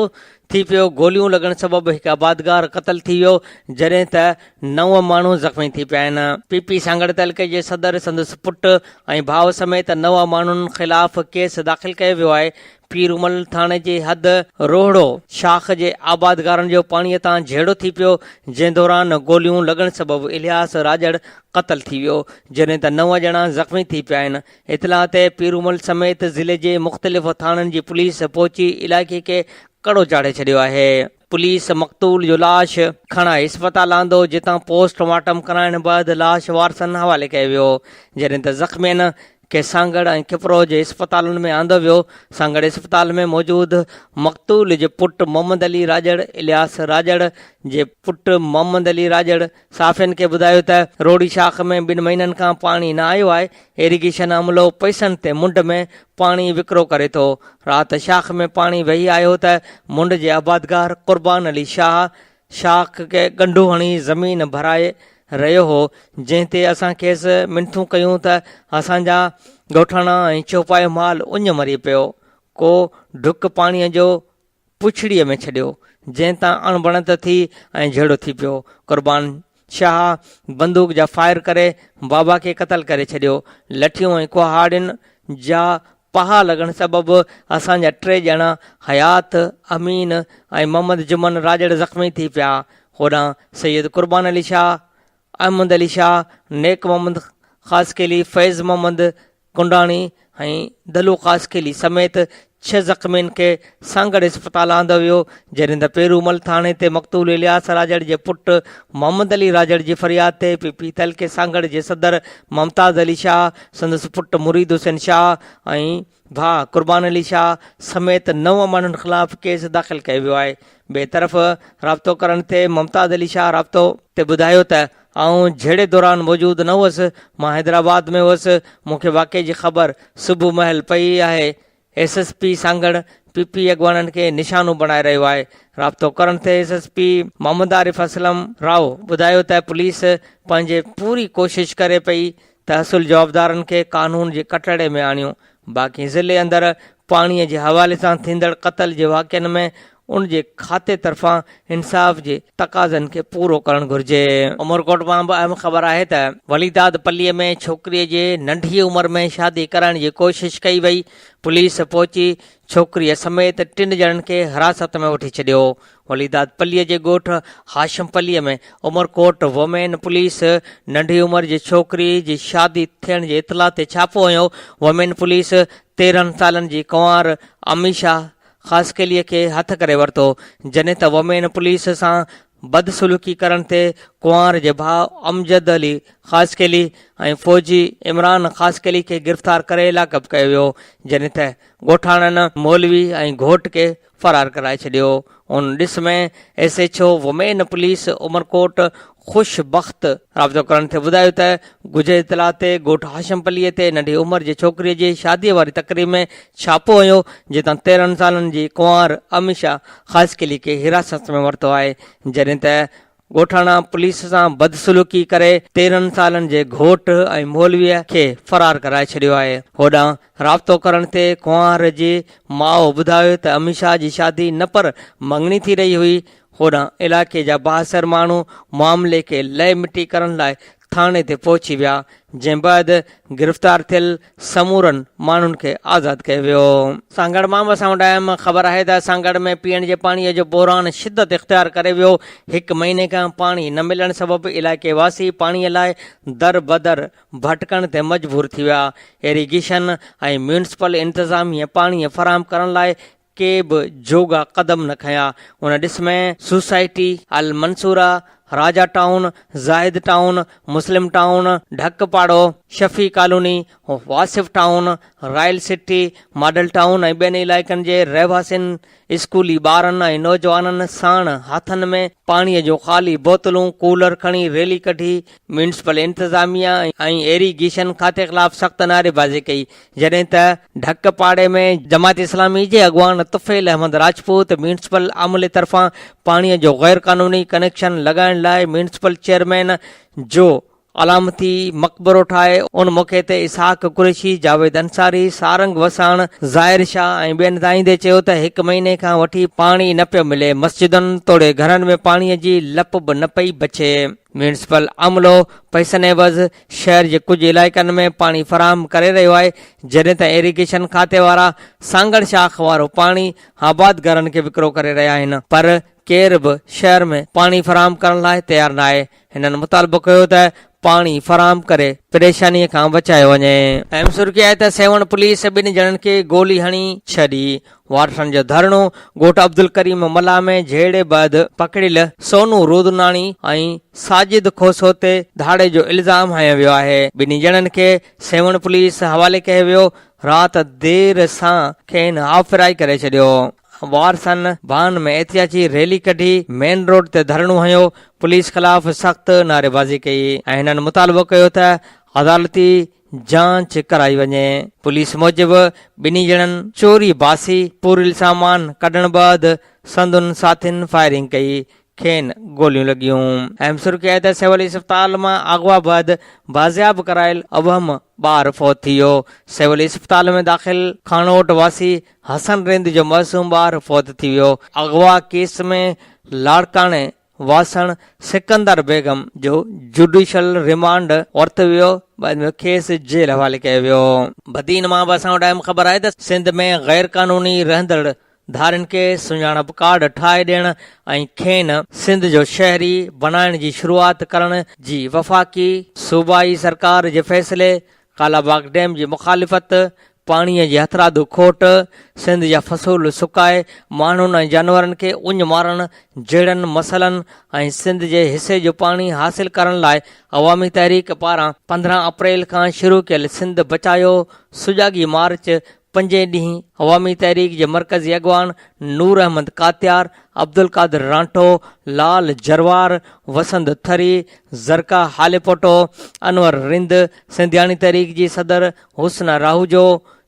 ٿي پيو، گوليون لڳڻ سبب هڪ آبادگار قتل ٿي ويو، جڏهن ته نو ماڻهو زخمي ٿي پيا آهن. پي پي سانگهڙ تعلقي جي صدر، سندس پٽ ۽ ڀاء سميت نو ماڻهن خلاف ڪيس داخل ڪيو ويو آهي. پيرومل ٿاڻي جي حد روهڙو شاخ جي آبادگارن جو پاڻي تان جهيڙو ٿي پيو، جنهن دوران گوليون لڳڻ سبب الياس راڄڙ قتل ٿي ويو، جڏهن ته نو ڄڻا زخمي ٿي پيا آهن. اطلاع تي پيرومل سميت ضلعي جي مختلف ٿاڻن جي پوليس پهچي علائقي کي ڪڙو چاڙهي ڇڏيو آهي. پوليس مقتول جو لاش کڻائي اسپتال آندو، جتان پوسٽ مارٽم ڪرائڻ بعد لاش وارثن حوالي ڪيو ويو، جڏهن ته زخمين کي سانگهڙ ۽ کپرو جي اسپتالن ۾ آندو ويو. سانگهڙ اسپتال ۾ موجود مقتول جي پٽ محمد علي راڄڙ، الياس راڄڙ جي پٽ محمد علي راڄڙ صحافين کي ٻڌايو ته روهڙي شاخ ۾ ٻن مهينن کان پاڻي نه آيو آهي، ايريگيشن عملو پئسن تي منڍ ۾ پاڻي وڪرو ڪري ٿو، رات شاخ ۾ پاڻي وهي آيو ته منڍ جي آبادگار قربان علي شاهه شاخ کي ڳنڍو هڻي زمين ڀرائي رهيو هو، جنهن تي اسان کيس منٿون ڪيون ته اسان جا ڳوٺاڻا ۽ چوپايو مال اڃ مري پيو، ڪو ڍڪ پاڻيء جو پڇڙيء ۾ ڇڏيو، جنهن تان اڻبڻت ٿي ۽ جهيڙو ٿي پيو. قربان شاهه بندوق جا فائر ڪري بابا کي قتل ڪري ڇڏيو. لٺيون ۽ ڪهاڙين جا پها لڳڻ سبب اسان جا ٽي ڄڻا حيات، امين ۽ محمد جمن راڄڙ زخمي ٿي پيا. هوڏانهن سيد قربان علي شاهه، احمد علي شاهه، نيڪ محمد خاصخيلي، فيض محمد ڪنڊاڻي ۽ دلو خاصخيلي سميت ڇهه زخمين کي سانگهڙ اسپتال آندو ويو، جڏهن ته پيرومل ٿاڻي تي مقتول الياس راڄڙ جي پٽ محمد علي راڄڙ جي فرياد تي پي پي تعلقي سانگهڙ جي صدر ممتاز علي شاهه، سندس پٽ مريد حسين شاهه ۽ ڀاء قربان علي شاهه سميت نو ماڻهن خلاف ڪيس داخل ڪيو ويو آهي. ٻئي طرف رابطو ڪرڻ تي ممتاز علي شاهه رابطو تي ٻڌايو ته آئون جهيڙي دوران موجود نه هئس، مان حيدرآباد ۾ هئس، مون کي واقعي جي خبر صبح مهل پئي آهي، S S P Sanghar P P اڳواڻن کي نشانو بڻائي رهيو آهي. رابطو ڪرڻ تي S S P Muhammad Arif Aslam Rao ٻڌايو ته پوليس پنهنجي پوري ڪوشش ڪري پئي ته اصل جوابدارن کي قانون جي ڪٽهڙي ۾ آڻيون، باقي ضلعي اندر پاڻي جي حوالي سان ٿيندڙ قتل جي واقعن ۾ ان جي کاتي طرفان انصاف جي تقاضن کي پورو ڪرڻ گهرجي. عمرڪوٽ مان به اهم خبر آهي ته وليداد پليء ۾ ڇوڪريء جي ننڍي عمر ۾ شادي ڪرائڻ جي ڪوشش ڪئي وئي، پوليس پهچي ڇوڪريء سميت ٽن ڄڻن کي حراست ۾ وٺي ڇڏيو. وليداد پليء جي ڳوٺ هاشم پليء ۾ عمرڪوٽ وومين پوليس ننڍي عمر جي ڇوڪري جي شادي ٿيڻ جي اطلاع تي ڇاپو هنيو، وومين پوليس 13 سالن جي ڪنوار اميشا خاصخيليء کي هٿ ڪري ورتو، جڏهن ته وومين پوليس سان بدسلوڪي ڪرڻ تي ڪنوار جي ڀاء امجد علي خاصخيلي ۽ فوجي عمران خاصخيلي کي گرفتار ڪري لاڪپ ڪيو ويو، جڏهن ته ڳوٺاڻن مولوي ۽ گهوٽ کي فرار ڪرائي ڇڏيو. ان ڏس ۾ S H O women police Umerkot Khush Bakht رابطو ڪرڻ تي ٻڌايو ته ڳجهي اطلاع تي ڳوٺ هاشم پليء تي ننڍي عمر جي ڇوڪريء جي شاديء واري تقريب ۾ ڇاپو هنيو جتان 13 سالن جي ڪنوار اميشا خاصخيلي کي حراست ۾ ورتو آهي جڏهن ته ڳوٺاڻا پوليس سان بدسلوڪي ڪري 13 سالن جي گهوٽ ۽ مولويء کي فرار ڪرائي ڇڏيو آهي هوڏانهن رابطو ڪرڻ تي ڪنوار جي ماء ٻڌايو ته اميشا جي شادي نه پر مڱڻي ٿي رهي هئي هوڏانهن علائقي جا بااثر ماڻهو معاملي کي لئه مٽي ڪرڻ لاء ٿاڻي تي پهچي ويا، جنهن بعد گرفتار ٿيل سمورن ماڻهن کي آزاد ڪيو ويو. سانگهڙ مان به اسان وٽ اهم خبر آهي ته سانگهڙ ۾ پيئڻ جي پاڻي جو بحران شدت اختيار ڪري ويو، هڪ مهيني کان پاڻي نه ملڻ سبب علائقي واسي پاڻي لاء در بدر ڀٽڪڻ تي مجبور ٿي ويا، ايريگيشن ۽ ميونسپل انتظاميه پاڻي فراهم ڪرڻ لاء ڪي به جوڳا قدم نه کنيا. ان ڏس ۾ society Almansoora, Raja town, Zahid town, Muslim town, Dhak Paro, Shafi colony, Wasif town, royal city, model town ۽ ٻين علائقن جي رهواسين اسڪولي ٻارن ۽ نوجوانن ساڻ هٿن ۾ پاڻي جون خالي بوتلون، ڪولر کڻي ريلي ڪڍي ميونسپل انتظاميا ۽ ايريگيشن کاتي خلاف سخت نعريبازي ڪئي، جڏهن ته ڍڪ پاڙي ۾ جماعت اسلامي جي اڳواڻ طفيل احمد راجپوت ميونسپل عملي طرفان پاڻي جو غيرقانوني ڪنيڪشن لڳائڻ لاء ميونسپل چيئرمين جو علامتي مقبرو ٺاهي، ان موقعي تي اسحاق قريشي، جاويد انصاري، سارنگ وساڻ، ظاهر شاهه ۽ ٻين دانهيندي چيو ته هڪ مهيني کان وٺي پاڻي نه پيو ملي، مسجدن توڙي گهرن ۾ پاڻي جي لپ به نه پئي بچي. ميونسپل عملو پئسن عيوض شهر جي ڪجهه علائقن ۾ پاڻي فراهم ڪري رهيو آهي، جڏهن ته ايريگيشن کاتي وارا سانگهڙ شاخ وارو پاڻي آبادگارن کي وڪرو ڪري رهيا آهن پر ڪير به شهر ۾ پاڻي فراهم ڪرڻ لاء تيار ناهي. هنن مطالبو ڪيو ته پاڻي فراهم ڪري پريشاني کان بچايو وڃي. اهم سرخي آهي ته سيوهڻ پوليس ٻن ڄڻن کي گولي هڻي ڇڏي. وارثن جو ڌرڻو ڳوٺ عبدالڪريم ملاح ۾ جهيڙي بعد پڪڙيل سونو رودناڻي ۽ ساجد کوسو تي ڌاڙي جو الزام هنيو ويو آهي. ٻنهي ڄڻن کي سيوهڻ پوليس حوالي ڪيو ويو. رات دير سان کين هاف فرائي ڪري ڇڏيو. وارثن ڀان ۾ احتجاجي ريلي ڪڍي مين روڊ تي ڌرڻو هنيو، پوليس خلاف سخت نعريبازي ڪئي ۽ هنن مطالبو ڪيو ته عدالتي جاچ ڪرائي وڃي. پوليس موجب ٻنهي ڄڻن چوري باسي پوريل سامان ڪڍڻ بعد سندن ساٿين فائرنگ ڪئي، کين گوليون لڳيون. اهم سرخي آهي ته سول اسپتال مان اغوا بعد بازياب ڪرايل ابهم ٻار فوت ٿي ويو. سول اسپتال ۾ داخل خانوٽ واسي حسن رند جو معصوم ٻار فوت ٿي ويو. اغوا ڪيس ۾ لاڙڪاڻي واسڻ سڪندر بيگم جو جوڊيشل ريمانڊ ورتو ويو، بعد ۾ کيس جيل حوالي ڪيو ويو. بدين مان به اسان وٽ اهم خبر آهي ته سنڌ ۾ غيرقانوني رهندڙ ڌارين کي سڃاڻپ ڪارڊ ٺاهي ڏيڻ ۽ کين سنڌ جو شهري بڻائڻ جي شروعات ڪرڻ جي وفاقي، صوبائي سرڪار جي فيصلي، ڪالاباغ ڊيم جي مخالفت، پاڻي جي هٿرادو کوٽ، سنڌ جا فصول سڪائي ماڻهن ۽ جانورن کي اڃ مارڻ جهڙن مسئلن ۽ سنڌ جي حصي جو پاڻي حاصل ڪرڻ لاء عوامي تحريڪ پاران 15 اپريل کان شروع ڪيل سنڌ بچايو سجاڳي مارچ پنجين ڏينهن عوامي تحريڪ جي مرڪزي اڳواڻ نور احمد ڪاتيار، عبدالقادر رانٽو، لال جروار، وسند ٿري، زرقا هاليپوٽو، انور رند، سنڌياڻي تحريڪ جي صدر حسنا راهوجو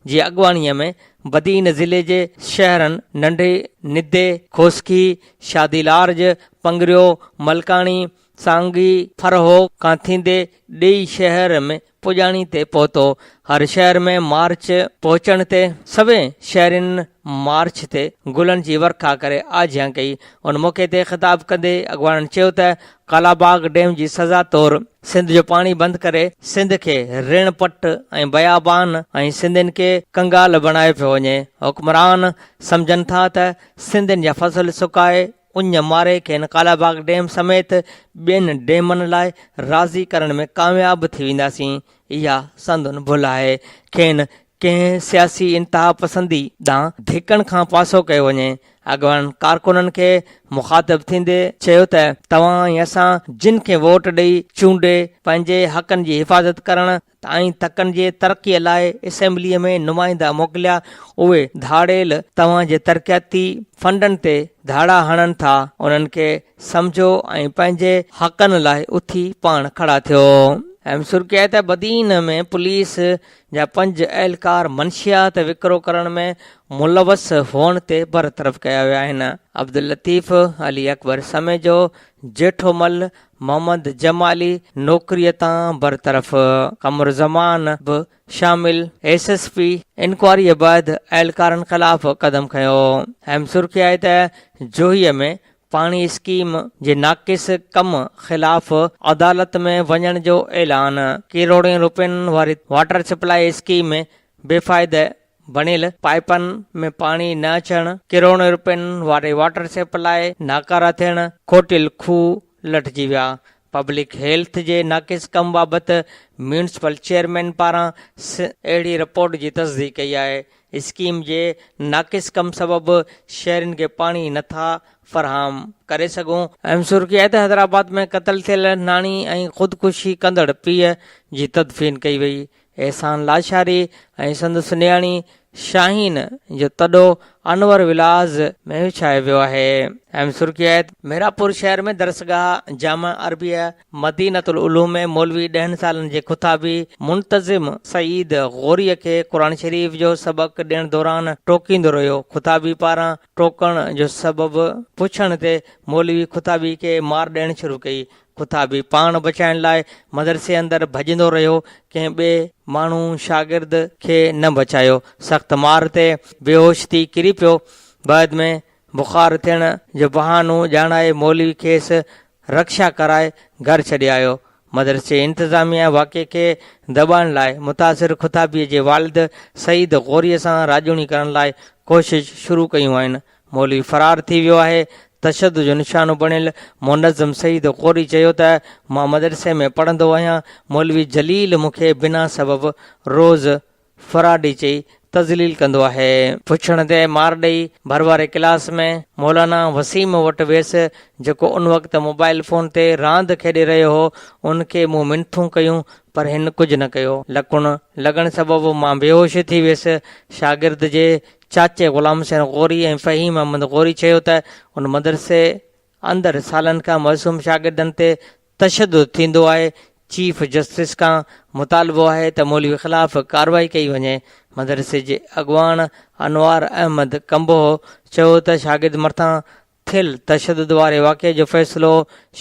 جي اڳواڻي ۾ بدين ضلعي جي شهرن ننڍي ندي، کوسڪي، شادي لارج، پنگريو، ملڪاڻي، سانگي، ڦرهو کان ٿيندي ڏيئي شهر ۾ پڄاڻي تي پهتو. هر شهر ۾ مارچ پهچڻ تي سوين شهرين مارچ تي گلن جي ورکا ڪري آجيان ڪئي. ان موقعي تي خطاب ڪندي اڳواڻن چيو ته ڪالاباغ ڊيم جي سزا طور سنڌ جو پاڻي بند ڪري سنڌ کي رڻ پٽ ۽ بيابان ۽ سنڌين کي ڪنگال بڻايو پيو وڃي. حڪمران سمجهن ٿا ته سنڌين جا فصل سڪائي اڃ ماري کين ڪالاباغ ڊيم سميت ٻين ڊيمن لاء راضي ڪرڻ ۾ ڪامياب ٿي وينداسين، اها سندن ڀل آهي. کين ڪنهن سياسي انتهاپسندي ڏانهن ڌڪڻ کان پاسو ڪيو وڃي. اڳواڻن ڪارڪنن کي مخاطب ٿيندي چيو ته توهان ۽ اسان جن کي ووٽ ڏئي چونڊي پنهنجي حقن جي حفاظت ڪرڻ ۽ تڪن جي ترقيء لاء اسيمبليء ۾ نمائندا موڪليا، اهي ڌاڙيل توهان جي ترقياتي فنڊن تي ڌاڙا هڻن ٿا، انهن کي سمجهو ۽ پنهنجي حقن لاء اٿي پاڻ کڙا ٿيو. اهم سرخي آهي ته بدين ۾ پوليس جا پنج اهلڪار منشيات وڪرو ڪرڻ ۾ ملوث هئڻ تي برطرف ڪيا ويا آهن. عبداللطيف، علي اڪبر سميجو، جيٺومل، محمد جمالي نوڪريء تان برطرف، قمرالزمان به شامل، ايس ايس پي انڪوائريء بعد اهلڪارن خلاف قدم کنيو. اهم سرخي آهي ته جوهيء ۾ پاڻي اسڪيم جي ناقص ڪم خلاف عدالت ۾ وڃڻ جو اعلان، ڪروڙين روپين واري واٽر سپلائي اسڪيم بي فائده بڻيل پائيپن ۾ پاڻي نه اچڻ، ڪروڙين روپين واري واٽر سپلاء ناڪارا ٿيڻ، کوٽيل کوهه لٽجي ويا، پبلڪ هيلٿ جي ناقص ڪم بابت ميونسپل چيئرمين پاران اهڙي رپورٽ جي تصديق ڪئي آهي، اسڪيم جي ناقص ڪم سبب شهرين کي پاڻي نٿا فراهم ڪري سگهون. اهم سرخي آهي ته حيدرآباد ۾ قتل ٿيل ناڻي ۽ خودڪشي ڪندڙ پيء جي تدفين ڪئي وئي، احسان لاشاري ۽ سندس نياڻي شاهين جو تڏو انور ولاز ۾ وڇايو ويو آهي. اهم سرخي آهي ته ميرانپور شهر ۾ درسگاهه جامع عربيه مدينة العلوم ۾ مولوي ڏهن سالن جي خطابي منتظم سعيد غوريء کي قرآن شريف جو سبق ڏيڻ دوران ٽوڪيندو رهيو. خطابي پاران ٽوڪڻ جو سبب پڇڻ تي مولوي خطابي کي مار ڏيڻ شروع ڪئي. کٿابي پاڻ بچائڻ لاء مدرسي اندر ڀڄندو رهيو، ڪنهن ٻئي ماڻهو شاگرد کي نه بچايو. سخت مار تي بيهوش ٿي ڪري پيو. بعد ۾ بخار ٿيڻ جو بهانو ڄاڻائي مولوي کيس رڪشا ڪرائي گهر ڇڏي آيو. مدرسي انتظاميا واقعي کي دٻائڻ لاء متاثر خطابيء جي والد سعيد غوريء سان راڄوڻي ڪرڻ لاء ڪوشش شروع ڪيون آهن. مولوي فرار ٿي ويو آهي. تشدد جو نشانو بڻيل منظم سعيد غوري چيو ته مان مدرسي ۾ پڙهندو آهيان، مولوي جليل مون کي بنا سبب روز فراڊي چئي تذليل ڪندو آهي. پڇڻ تي مار ڏئي ڀر واري ڪلاس ۾ مولانا وسيم وٽ ويس جيڪو ان وقت موبائل فون تي راند کيڏي رهيو هو ان کي مون منٿون ڪيون پر هن ڪجهه نه ڪيو. لڪڻ لڳڻ سبب مان بيهوش ٿي ويس. شاگرد جي چاچي غلام حسين غوري ۽ فهيم احمد غوري چيو ته ان مدرسي اندر سالن کان معصوم شاگردن تي تشدد ٿيندو آهي، چيف جسٽس کان مطالبو آهي ته مولوي خلاف ڪارروائي ڪئي وڃي. مدرسي جي اڳواڻ انوار احمد ڪمبوهه چيو ته شاگرد مٿان ٿيل تشدد واري واقعي جو فيصلو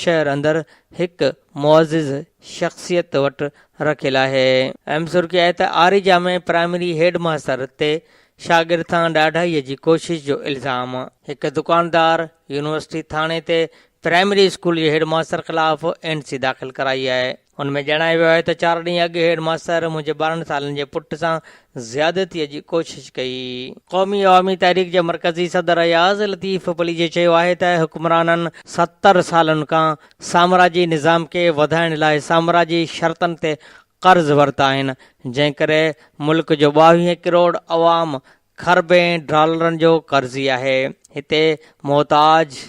شهر اندر هڪ معزز شخصيت وٽ رکيل آهي. اهم سرخي آهي ته آريجا ۾ پرائمري هيڊ ماستر تي شاگرد سان ڏاڍائي جي ڪوشش جو الزام. هڪ دڪاندار يونيورسٽي ٿاڻي تي پرائمري اسڪول جي هيڊ ماستر خلاف اين سي داخل ڪرائي آهي. ان ۾ ڄاڻايو ويو آهي ته چار ڏينهن اڳ هيڊ ماستر منهنجي 12 سالن جي پٽ سان زيادتي جي ڪوشش ڪئي. قومي عوامي تحريڪ جي مرڪزي صدر اياز لطيف پليجي چيو آهي ته حڪمرانن 70 سالن کان سامراجي نظام کي وڌائڻ لاء سامراجي شرطن تي قرض ورتا آهن، جنهن ڪري ملڪ جو 22 ڪروڙ عوام کربين ڊالرن جو قرضي آهي. هتي محتاج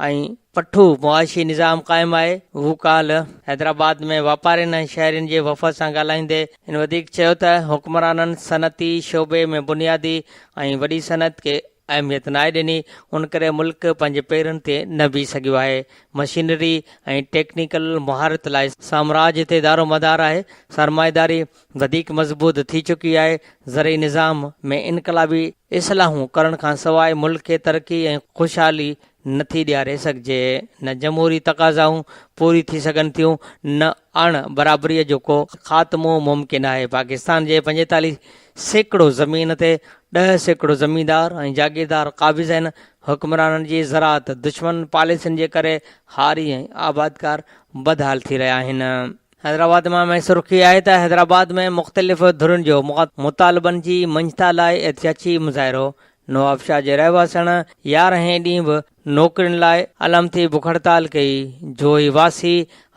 ۽ پٺو معاشي نظام قائم آهي. هو ڪالهه حيدرآباد ۾ واپارين ۽ شهرين جي وفد سان ڳالهائيندي هن وڌيڪ چيو ته حڪمرانن صنعتي شعبي ۾ بنيادي ۽ وڏي صنعت کي اهميت ناهي ڏني ان ڪري ملڪ پنهنجي پيرن تي نه بيهي سگهيو آهي. مشينري ۽ ٽيڪنيڪل مهارت لاء سامراج تي دارومدار آهي. سرمائيداري وڌيڪ مضبوط ٿي چڪي آهي. زرعي نظام ۾ انقلابي اصلاحون ڪرڻ کانسواء ملڪ کي ترقي ۽ خوشحالي نه ٿي ڏياري سگهجي. نه جمهوري تقاضائون پوري ٿي سگهن ٿيون نه اڻ برابريء جو ڪو خاتمو ممڪن آهي. پاڪستان جي 45% زمين تي 10% زميندار ۽ جاگيردار قابض آهن. حڪمرانن جي زراعت دشمن پاليسين جي ڪري هاري ۽ آبادگار بدحال ٿي رهيا آهن. حيدرآباد مان مين سرخي آهي ته حيدرآباد ۾ مختلف ڌرين جو مطالبن جي مڃتا لاء احتجاجي مظاهرو، نوابشاهه جي رهواسڻ يارهين ڏينهن به نوڪرين لاء علم ٿي بک هڙتال ڪئي، جوهي واسي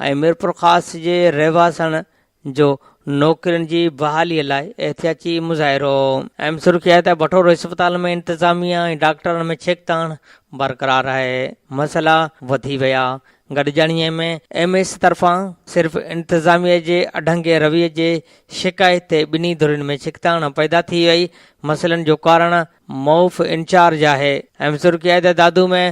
۽ ميرپورخاص جي رهواسڻ جو نوڪرين جي بحالي لاء احتجاجي مظاهرو. اهم سرخي آهي ته بٺورو اسپتال ۾ انتظاميا ۽ ڊاڪٽرن ۾ ڇڪتاڻ برقرار آهي، مسئلا وڌي ويا، گڏجاڻي ۾ ايم ايس طرفان صرف انتظاميا جي اڍنگي رويي جي شڪايت تي ٻنهي ڌرين ۾ ڇڪتاڻ پيدا ٿي وئي، مسئلن جو ڪارڻ موف انچارج آهي. اهم سرخي آهي ته دادو ۾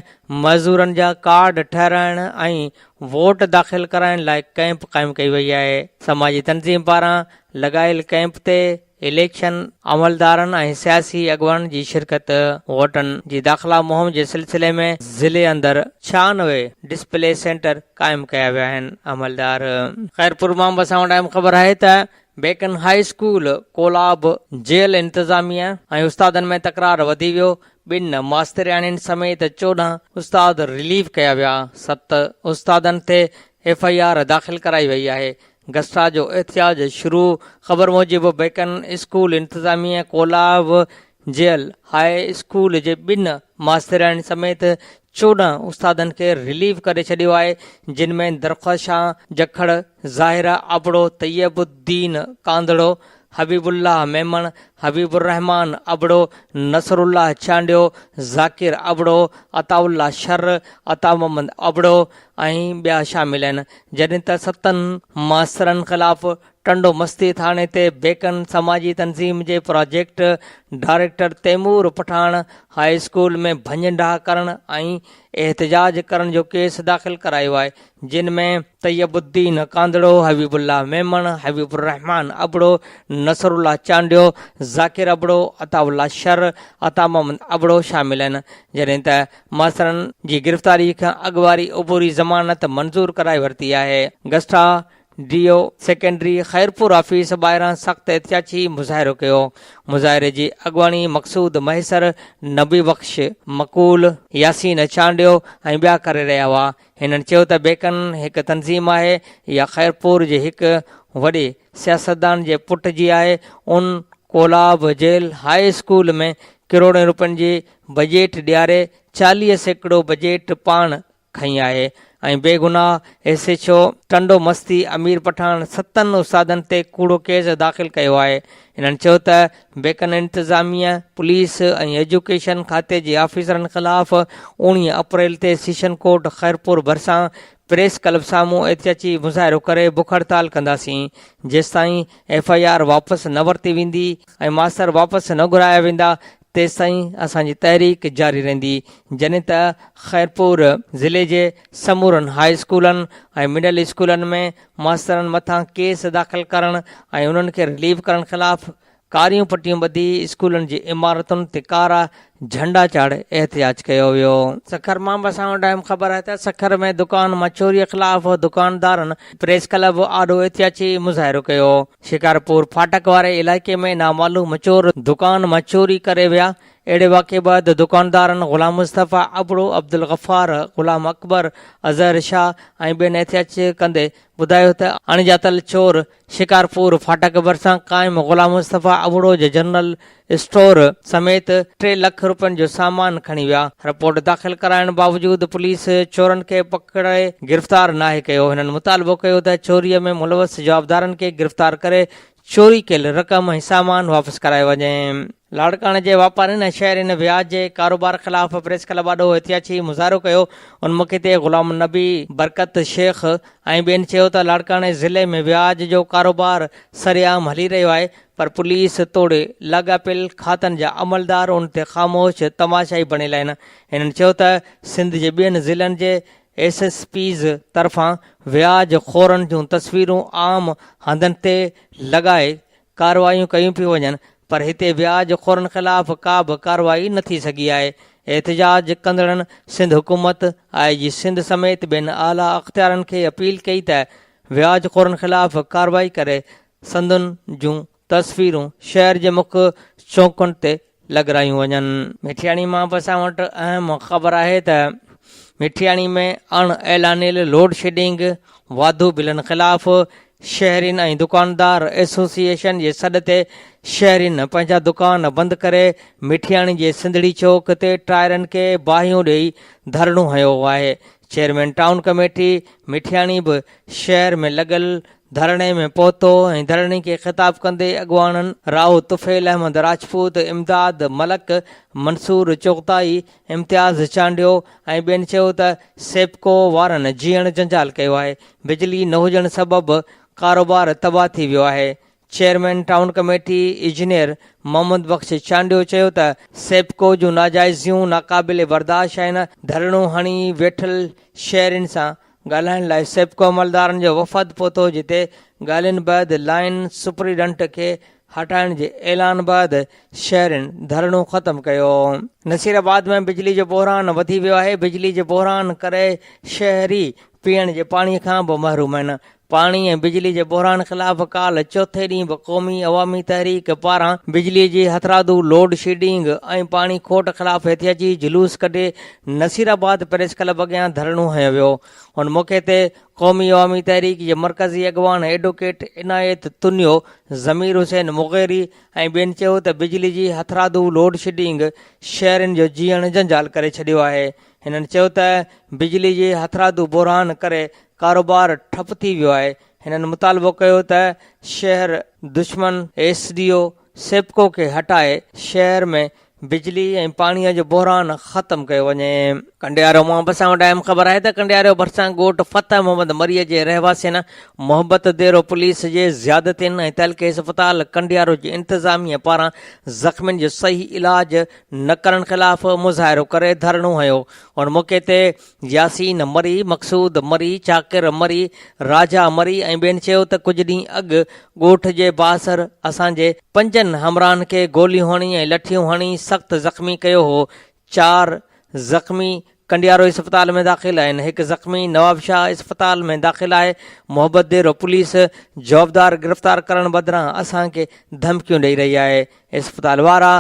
معذورن جا ڪارڊ ٺهرائڻ ۽ ووٽ داخل ڪرائڻ لاء ڪئمپ قائم ڪئي وئي آهي، سماجي تنظيم پاران لڳايل ڪئمپ تي اليڪشن عملدارن ۽ سياسي اڳواڻن جي شرڪت، ووٽن جي داخلا مهم جي سلسلي ۾ ضلعي اندر 96 ڊسپلي سينٽر قائم ڪيا ويا آهن، عملدار. خيرپور مان به اسان وٽ اهم خبر آهي ته Beacon high school Kolab jail انتظاميه ۽ استادن ۾ تڪرار وڌي ويو، ٻن ماسترياڻين سميت 14 استاد رليف ڪيا ويا، ست استادن تي ايف I R داخل ڪرائي وئي آهي، گسٽا جو احتجاج شروع، خبر موجب بيڪن اسڪول انتظاميه ڪولاب جيل هاء اسڪول جي ٻن ماسترياڻين سميت 14 استادن کي رليف ڪري ڇڏيو آهي جن ۾ درخشان جکڙ، ظاهره ابڙو، طيب الدين ڪانڌڙو، حبيب الله ميمڻ، حبيب الرحمان ابڙو، نصر الله چانڊيو، ذاڪر ابڙو، عطاء الله شر، عطا محمد ابڙو ۽ ٻيا شامل آهن جڏهن ته ستن ماسترن خلاف ٽنڊو مستي ٿاڻي تي بيڪن سماجي تنظيم جي project director Taimur Pathan high school ۾ ڀڃ ڊاهه ڪرڻ ۽ احتجاج ڪرڻ جو ڪيس داخل ڪرايو آهي جن ۾ طيب الدين ڪانڌڙو، حبيب الله ميمڻ، حبيب الرحمان ابڙو، نصر الله چانڊيو، ذاڪر ابڙو، عطاء الله شر، عطا محمد ابڙو شامل آهن جڏهن ته ماسترن جي گرفتاري کان اڳ واري عبوري ضمانت منظور ڪرائي ورتي آهي. گسٽا D O secondary Khairpur office ٻاهران سخت احتجاجي مظاهرو ڪيو. مظاهري جي اڳواڻي مقصود مهيسر، نبي بخش مقول، ياسين چانڊيو ۽ ٻيا ڪري رهيا هئا. هنن چيو ته بيڪن هڪ تنظيم آهي يا خيرپور جي هڪ وڏي سياستدان جي پٽ جي آهي ان ڪولاب جيل هاء اسڪول ۾ ڪروڙين روپين جي بجيٽ ڏياري 40% بجيٽ پاڻ کنئي آهي ۽ بيگناهه S H O Tando Masti Amir Pathan ستن استادن تي ڪوڙو ڪيس داخل ڪيو آهي. هنن چيو ته بيڪن انتظاميه، پوليس ۽ ايجوڪيشن کاتي جي آفيسرن خلاف 19 اپريل تي سيشن ڪورٽ خيرپور ڀرسان پريس ڪلب سامهون احتجاجي مظاهرو ڪري بک هڙتال ڪنداسين جيستائين ايف I R واپس نه ورتي ويندي ۽ ماستر واپس نه گهرايا ويندا تيستائين اسان جي تحريڪ جاري رهندي جڏهن ته خيرپور ضلعي جي سمورن هاء اسڪولن ۽ مڊل اسڪولن ۾ ماسترن مٿان ڪيس داخل ڪرڻ ۽ انهن کي رليف ڪرڻ خلاف ڪاريون پٽيون ٻڌي اسڪولن جي عمارتن تي ڪارا جهنڊا چاڙهي احتجاج ڪيو ويو. سکر مان به اسان وٽ اهم خبر آهي ته سکر ۾ دڪان مان چوري خلاف دڪاندارن پريس ڪلب آڏو احتجاجي مظاهرو ڪيو. شڪارپور ڦاٽڪ واري علائقي ۾ نامعلوم چور دڪان مان چوري ڪري ويا. اهڙي واقعي بعد دڪاندارن غلام مصطفيٰ ابڙو، عبدالغفار، غلام اڪبر، اظهر شاهه ۽ ٻين احتجاج ڪندي ٻڌايو ته اڻڄاتل چور شڪارپور ڦاٽڪ ڀرسان قائم غلام مصطفيٰ ابڙو جي جنرل اسٽور سميت ٽي لک روپين جو سامان کڻي ويا، رپورٽ داخل ڪرائڻ باوجود پوليس چورن کي پڪڙي گرفتار ناهي ڪيو، هنن مطالبو ڪيو ته چوري ۾ ملوث جوابدارن کي گرفتار ڪري چوري ڪيل رقم ۽ سامان واپس ڪرايو وڃي. لاڙڪاڻي جي واپارين ۽ شهرين وياج جي ڪاروبار خلاف پريس ڪلب آڏو احتجاجي مظاهرو ڪيو، ان موقعي تي غلام النبي، برڪت شيخ ۽ ٻين چيو ته لاڙڪاڻي ضلعي ۾ وياج جو ڪاروبار سرعام هلي رهيو آهي پر پوليس توڙي لاڳاپيل کاتن جا عملدار ان تي خاموش تماشائي بڻيل آهن، هنن چيو ته سنڌ جي ٻين ضلعن جي ايس ايس پيز طرفان وياج خورن جون تصويرون عام هنڌن تي لڳائي ڪارروايون ڪيون پيون وڃن پر هتي وياج خورن خلاف ڪا به ڪارروائي نه ٿي سگهي آهي. احتجاج ڪندڙن سنڌ حڪومت، آء جي سنڌ سميت ٻين اعليٰ اختيارن کي اپيل ڪئي ته وياج خورن خلاف ڪارروائي ڪري سندن جون تصويرون شهر جي مک چونڪن تي لڳرايون وڃن. مٺياڻي مان به اسان وٽ اهم خبر آهي ته مٺياڻي ۾ اڻ اعلانيل لوڊشيڊنگ، واڌو بلن خلاف شهرين ۽ دڪاندار ايسوسيئيشن جي سڏ تي شهرين پنهنجا دڪان بند ڪري مٺياڻي جي سنڌڙي چوڪ تي ٽائرن کي باهيون ڏئي ڌرڻو هنيو آهي. چيئرمين ٽائون ڪميٽي مٺياڻي به شهر ۾ لڳل ڌرڻي ۾ پهتو ۽ ڌرڻي کي خطاب ڪندي اڳواڻن رائو طفيل احمد راجپوت، امداد ملڪ، منصور چغتائي، امتياز چانڊيو ۽ ٻين چيو ته سيپڪو وارن جيئڻ جنجال ڪيو آهي، بجلي نه هجڻ سبب ڪاروبار تباهه ٿي ويو آهي. Chairman town committee engineer Muhammad Bakhsh Chandio چيو ته سيپڪو جون ناجائزيون ناقابل برداشت آهن، ڌرڻو هڻي ويٺل شهرين سان ڳالهائڻ لاء سيپڪو عملدارن جو وفد پهتو جتي ڳالهين بعد لائين سپريڊنٽ کي هٽائڻ جي اعلان بعد شهرين ڌرڻو ختم ڪيو. نصير آباد ۾ بجلي جو بحران وڌي ويو آهي، بجلي جي بحران ڪري شهري پيئڻ جي پاڻي کان به محروم آهن، پاڻي ۽ بجلي جي بحران خلاف ڪالهه چوٿين ڏينهن به قومي عوامي تحريڪ پاران بجلي جي هٿرادو لوڊ شيڊنگ ۽ پاڻي کوٽ خلاف احتجاجي جلوس ڪڍي نصير آباد پريس ڪلب اڳيان ڌرڻو هنيو ويو. ان موقعي تي قومي عوامي تحريڪ جي مرڪزي اڳواڻ ايڊووڪيٽ عنايت تنيو، ضمير حسين مغيري ۽ ٻين چيو ته بجلي جي هٿرادو لوڊ شيڊنگ شهرين جو جيئڻ جنجال ڪري ڇڏيو آهي. هنن چيو ته بجلي جي هٿرادو بحران ڪري ڪاروبار ٺپ ٿي ويو آهي، هنن مطالبو ڪيو ته شهر دشمن ايس ڊي او سيپڪو کي هٽائي شهر ۾ بجلي ۽ پاڻي جو بحران ختم ڪيو وڃي. ڪنڊيارو مان به اسان وٽ اهم خبر آهي ته ڪنڊيارو ڀرسان ڳوٺ فتح محمد مريء جي رهواسين محبت ديرو پوليس جي زيادتين ۽ تعلقي اسپتال ڪنڊيارو جي انتظاميه پاران زخمين جو صحيح علاج نه ڪرڻ خلاف مظاهرو ڪري ڌرڻو هنيو. ان موقعي تي ياسين مري، مقصود مري، چاڪر مري، راجا مري ۽ ٻين چيو ته ڪجهه ڏينهن اڳ ڳوٺ جي بااثر اسان جي پنجن همراهن کي گوليون هڻي ۽ لٺيون هڻي سخت زخمي ڪيو هو، چار زخمي ڪنڊيارو اسپتال ۾ داخل آهن، هڪ زخمي نوابشاهه اسپتال ۾ داخل آهي، محبت ديرو پوليس جوابدار گرفتار ڪرڻ بدران اسان کي ڌمڪيون ڏئي رهي آهي، اسپتال وارا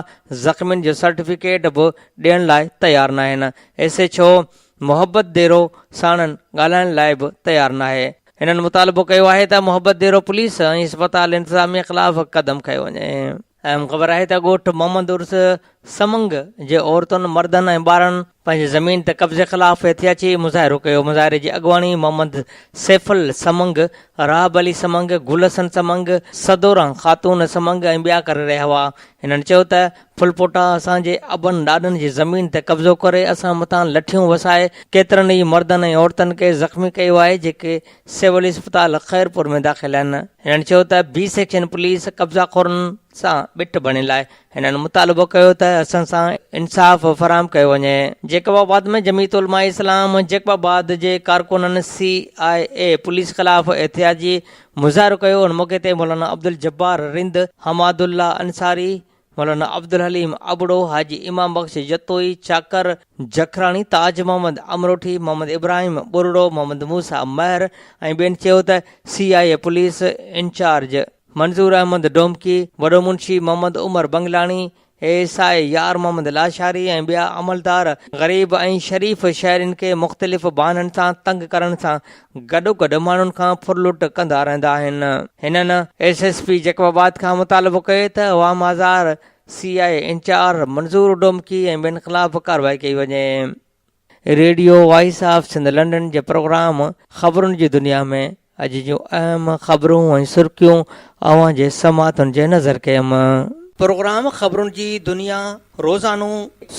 زخمين جو سرٽيفڪيٽ به ڏيڻ لاء تيار ناهن، ايس ايڇ او محبت ديرو ساڻن ڳالهائڻ لاء به تيار ناهي. هنن مطالبو ڪيو آهي ته محبت ديرو پوليس ۽ اسپتال انتظاميه خلاف قدم کنيو وڃي. اهم خبر آهي ته ڳوٺ محمد عرس سمنگ جي عورتن، مردن ۽ ٻارن پنهنجي زمين تي قبضي خلاف احتجاجي مظاهرو ڪيو. مظاهري جي اڳواڻي محمد سيفل سمنگ، راهب علي سمنگ، گل حسن سمنگ، صدوران خاتون سمنگ ۽ ٻيا ڪري رهيا هئا. هنن چيو ته ڦلپوٽا اسان جي ابن ڏاڏن جي زمين تي قبضو ڪري اسان مٿان لٺيون وسائي ڪيترن ئي مردن ۽ عورتن کي زخمي ڪيو آهي جيڪي سول اسپتال خيرپور ۾ داخل آهن. هنن چيو ته بي سيڪشن پوليس قبضا خورن سان ٻٽ بڻيل آهي. هنن مطالبو ڪيو ته اسان سان انصاف فراهم ڪيو وڃي. جيڪب آباد ۾ جمعيت علماء اسلام جيڪب آباد جي ڪارڪنن سي آء اي پوليس خلاف احتجاجي مظاهرو ڪيو. ان موقعي تي مولانا عبدالجبار رند، حماد الله انصاري، مولانا عبدالحليم ابڙو، حاجي امام بخش جتوئي، چاڪر جکراڻي، تاج محمد امروٺي، محمد ابراهيم ٻرڙو، محمد موسيٰ مهر ۽ ٻين چيو ته C I A police incharge Manzoor Ahmed Domki, وڏو منشي Muhammad Umar Banglani, A S I Yar Muhammad Lashari ۽ ٻيا عملدار غريب ۽ شريف شهرين کي مختلف بهانن سان تنگ ڪرڻ سان گڏوگڏ ماڻهن کان ڦرلٽ ڪندا رهندا آهن. هنن ايس ايس پي جيڪب آباد کان مطالبو ڪيو ته عوام آزار C I A incharge Manzoor Domki ۽ ٻين خلاف ڪارروائي ڪئي وڃي. Radio voice of Sindh London جي پروگرام خبرن جي دنيا ۾ اڄ جون اهم خبرون ۽ سرخيون اوهان جي سماعتن جي نظر ڪيم. پروگرام خبرن جي دنيا روزانو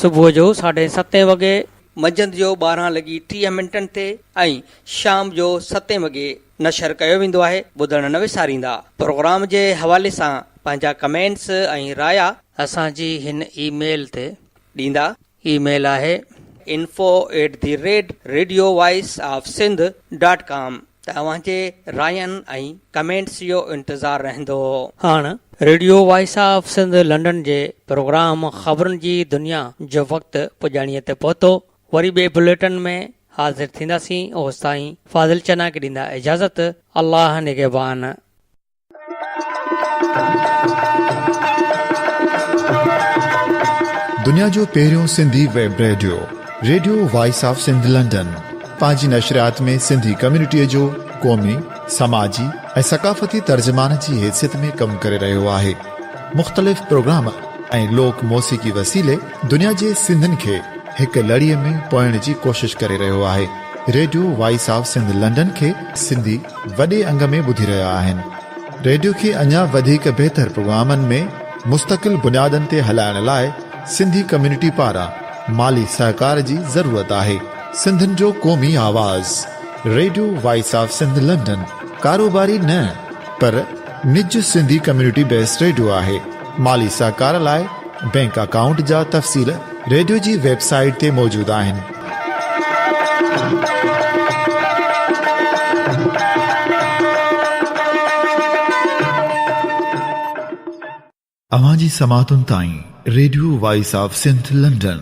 صبح جو ساڍي ستين وڳي، منجهند جو 12 لڳي 30 منٽن تي ۽ شام جو ستين وڳي نشر ڪيو ويندو آهي، ٻڌڻ نه وساريندا. پروگرام جي حوالي سان پنهنجا ڪمينٽس ۽ رايا اسان جي هن اي ميل تي ڏيندا. اي ميل آهي. Info at the rate radio voice of Sindh dot com ته اوهان جي راين ۽ ڪمينٽس جو انتظار رهندو. هاڻ radio voice of Sindh London جي پروگرام خبرن جي دنيا جو وقت پڄاڻيء تي پهتو. وري ٻئي بليٽن ۾ حاضر ٿينداسين اوستائين فاضل چنا کي ڏيندا اجازت الله نگهبان. دنيا جو پهريون Sindhi web radio, radio voice of Sindh London, پنهنجي نشريات ۾ سنڌي ڪميونٽيء جو قومي، سماجي ۽ ثقافتي ترجمان جي حيثيت ۾ ڪم ڪري رهيو آهي. مختلف پروگرام ۽ لوڪ موسيقي وسيلي دنيا جي سنڌين کي هڪ لڙيء ۾ پوئڻ جي ڪوشش ڪري رهيو آهي. Radio voice of Sindh London کي سنڌي وڏي انگ ۾ ٻڌي رهيا آهن. ريڊيو کي اڃا وڌيڪ بهتر پروگرامن ۾ مستقل بنيادن تي هلائڻ لاء سنڌي ڪميونٽي پاران مالي سهڪار جي ضرورت آهي. سنڌين جو قومي آواز radio voice of Sindh London ڪاروباري نه پر نج سنڌي ڪميونٽي بيس ريڊيو آهي. مالي سهڪار لاء بينڪ اڪائونٽ جا تفصيل ريڊيو جي ويب سائيٽ تي موجود آهن. اوهان جي سماعتن تائين radio voice of Sindh London.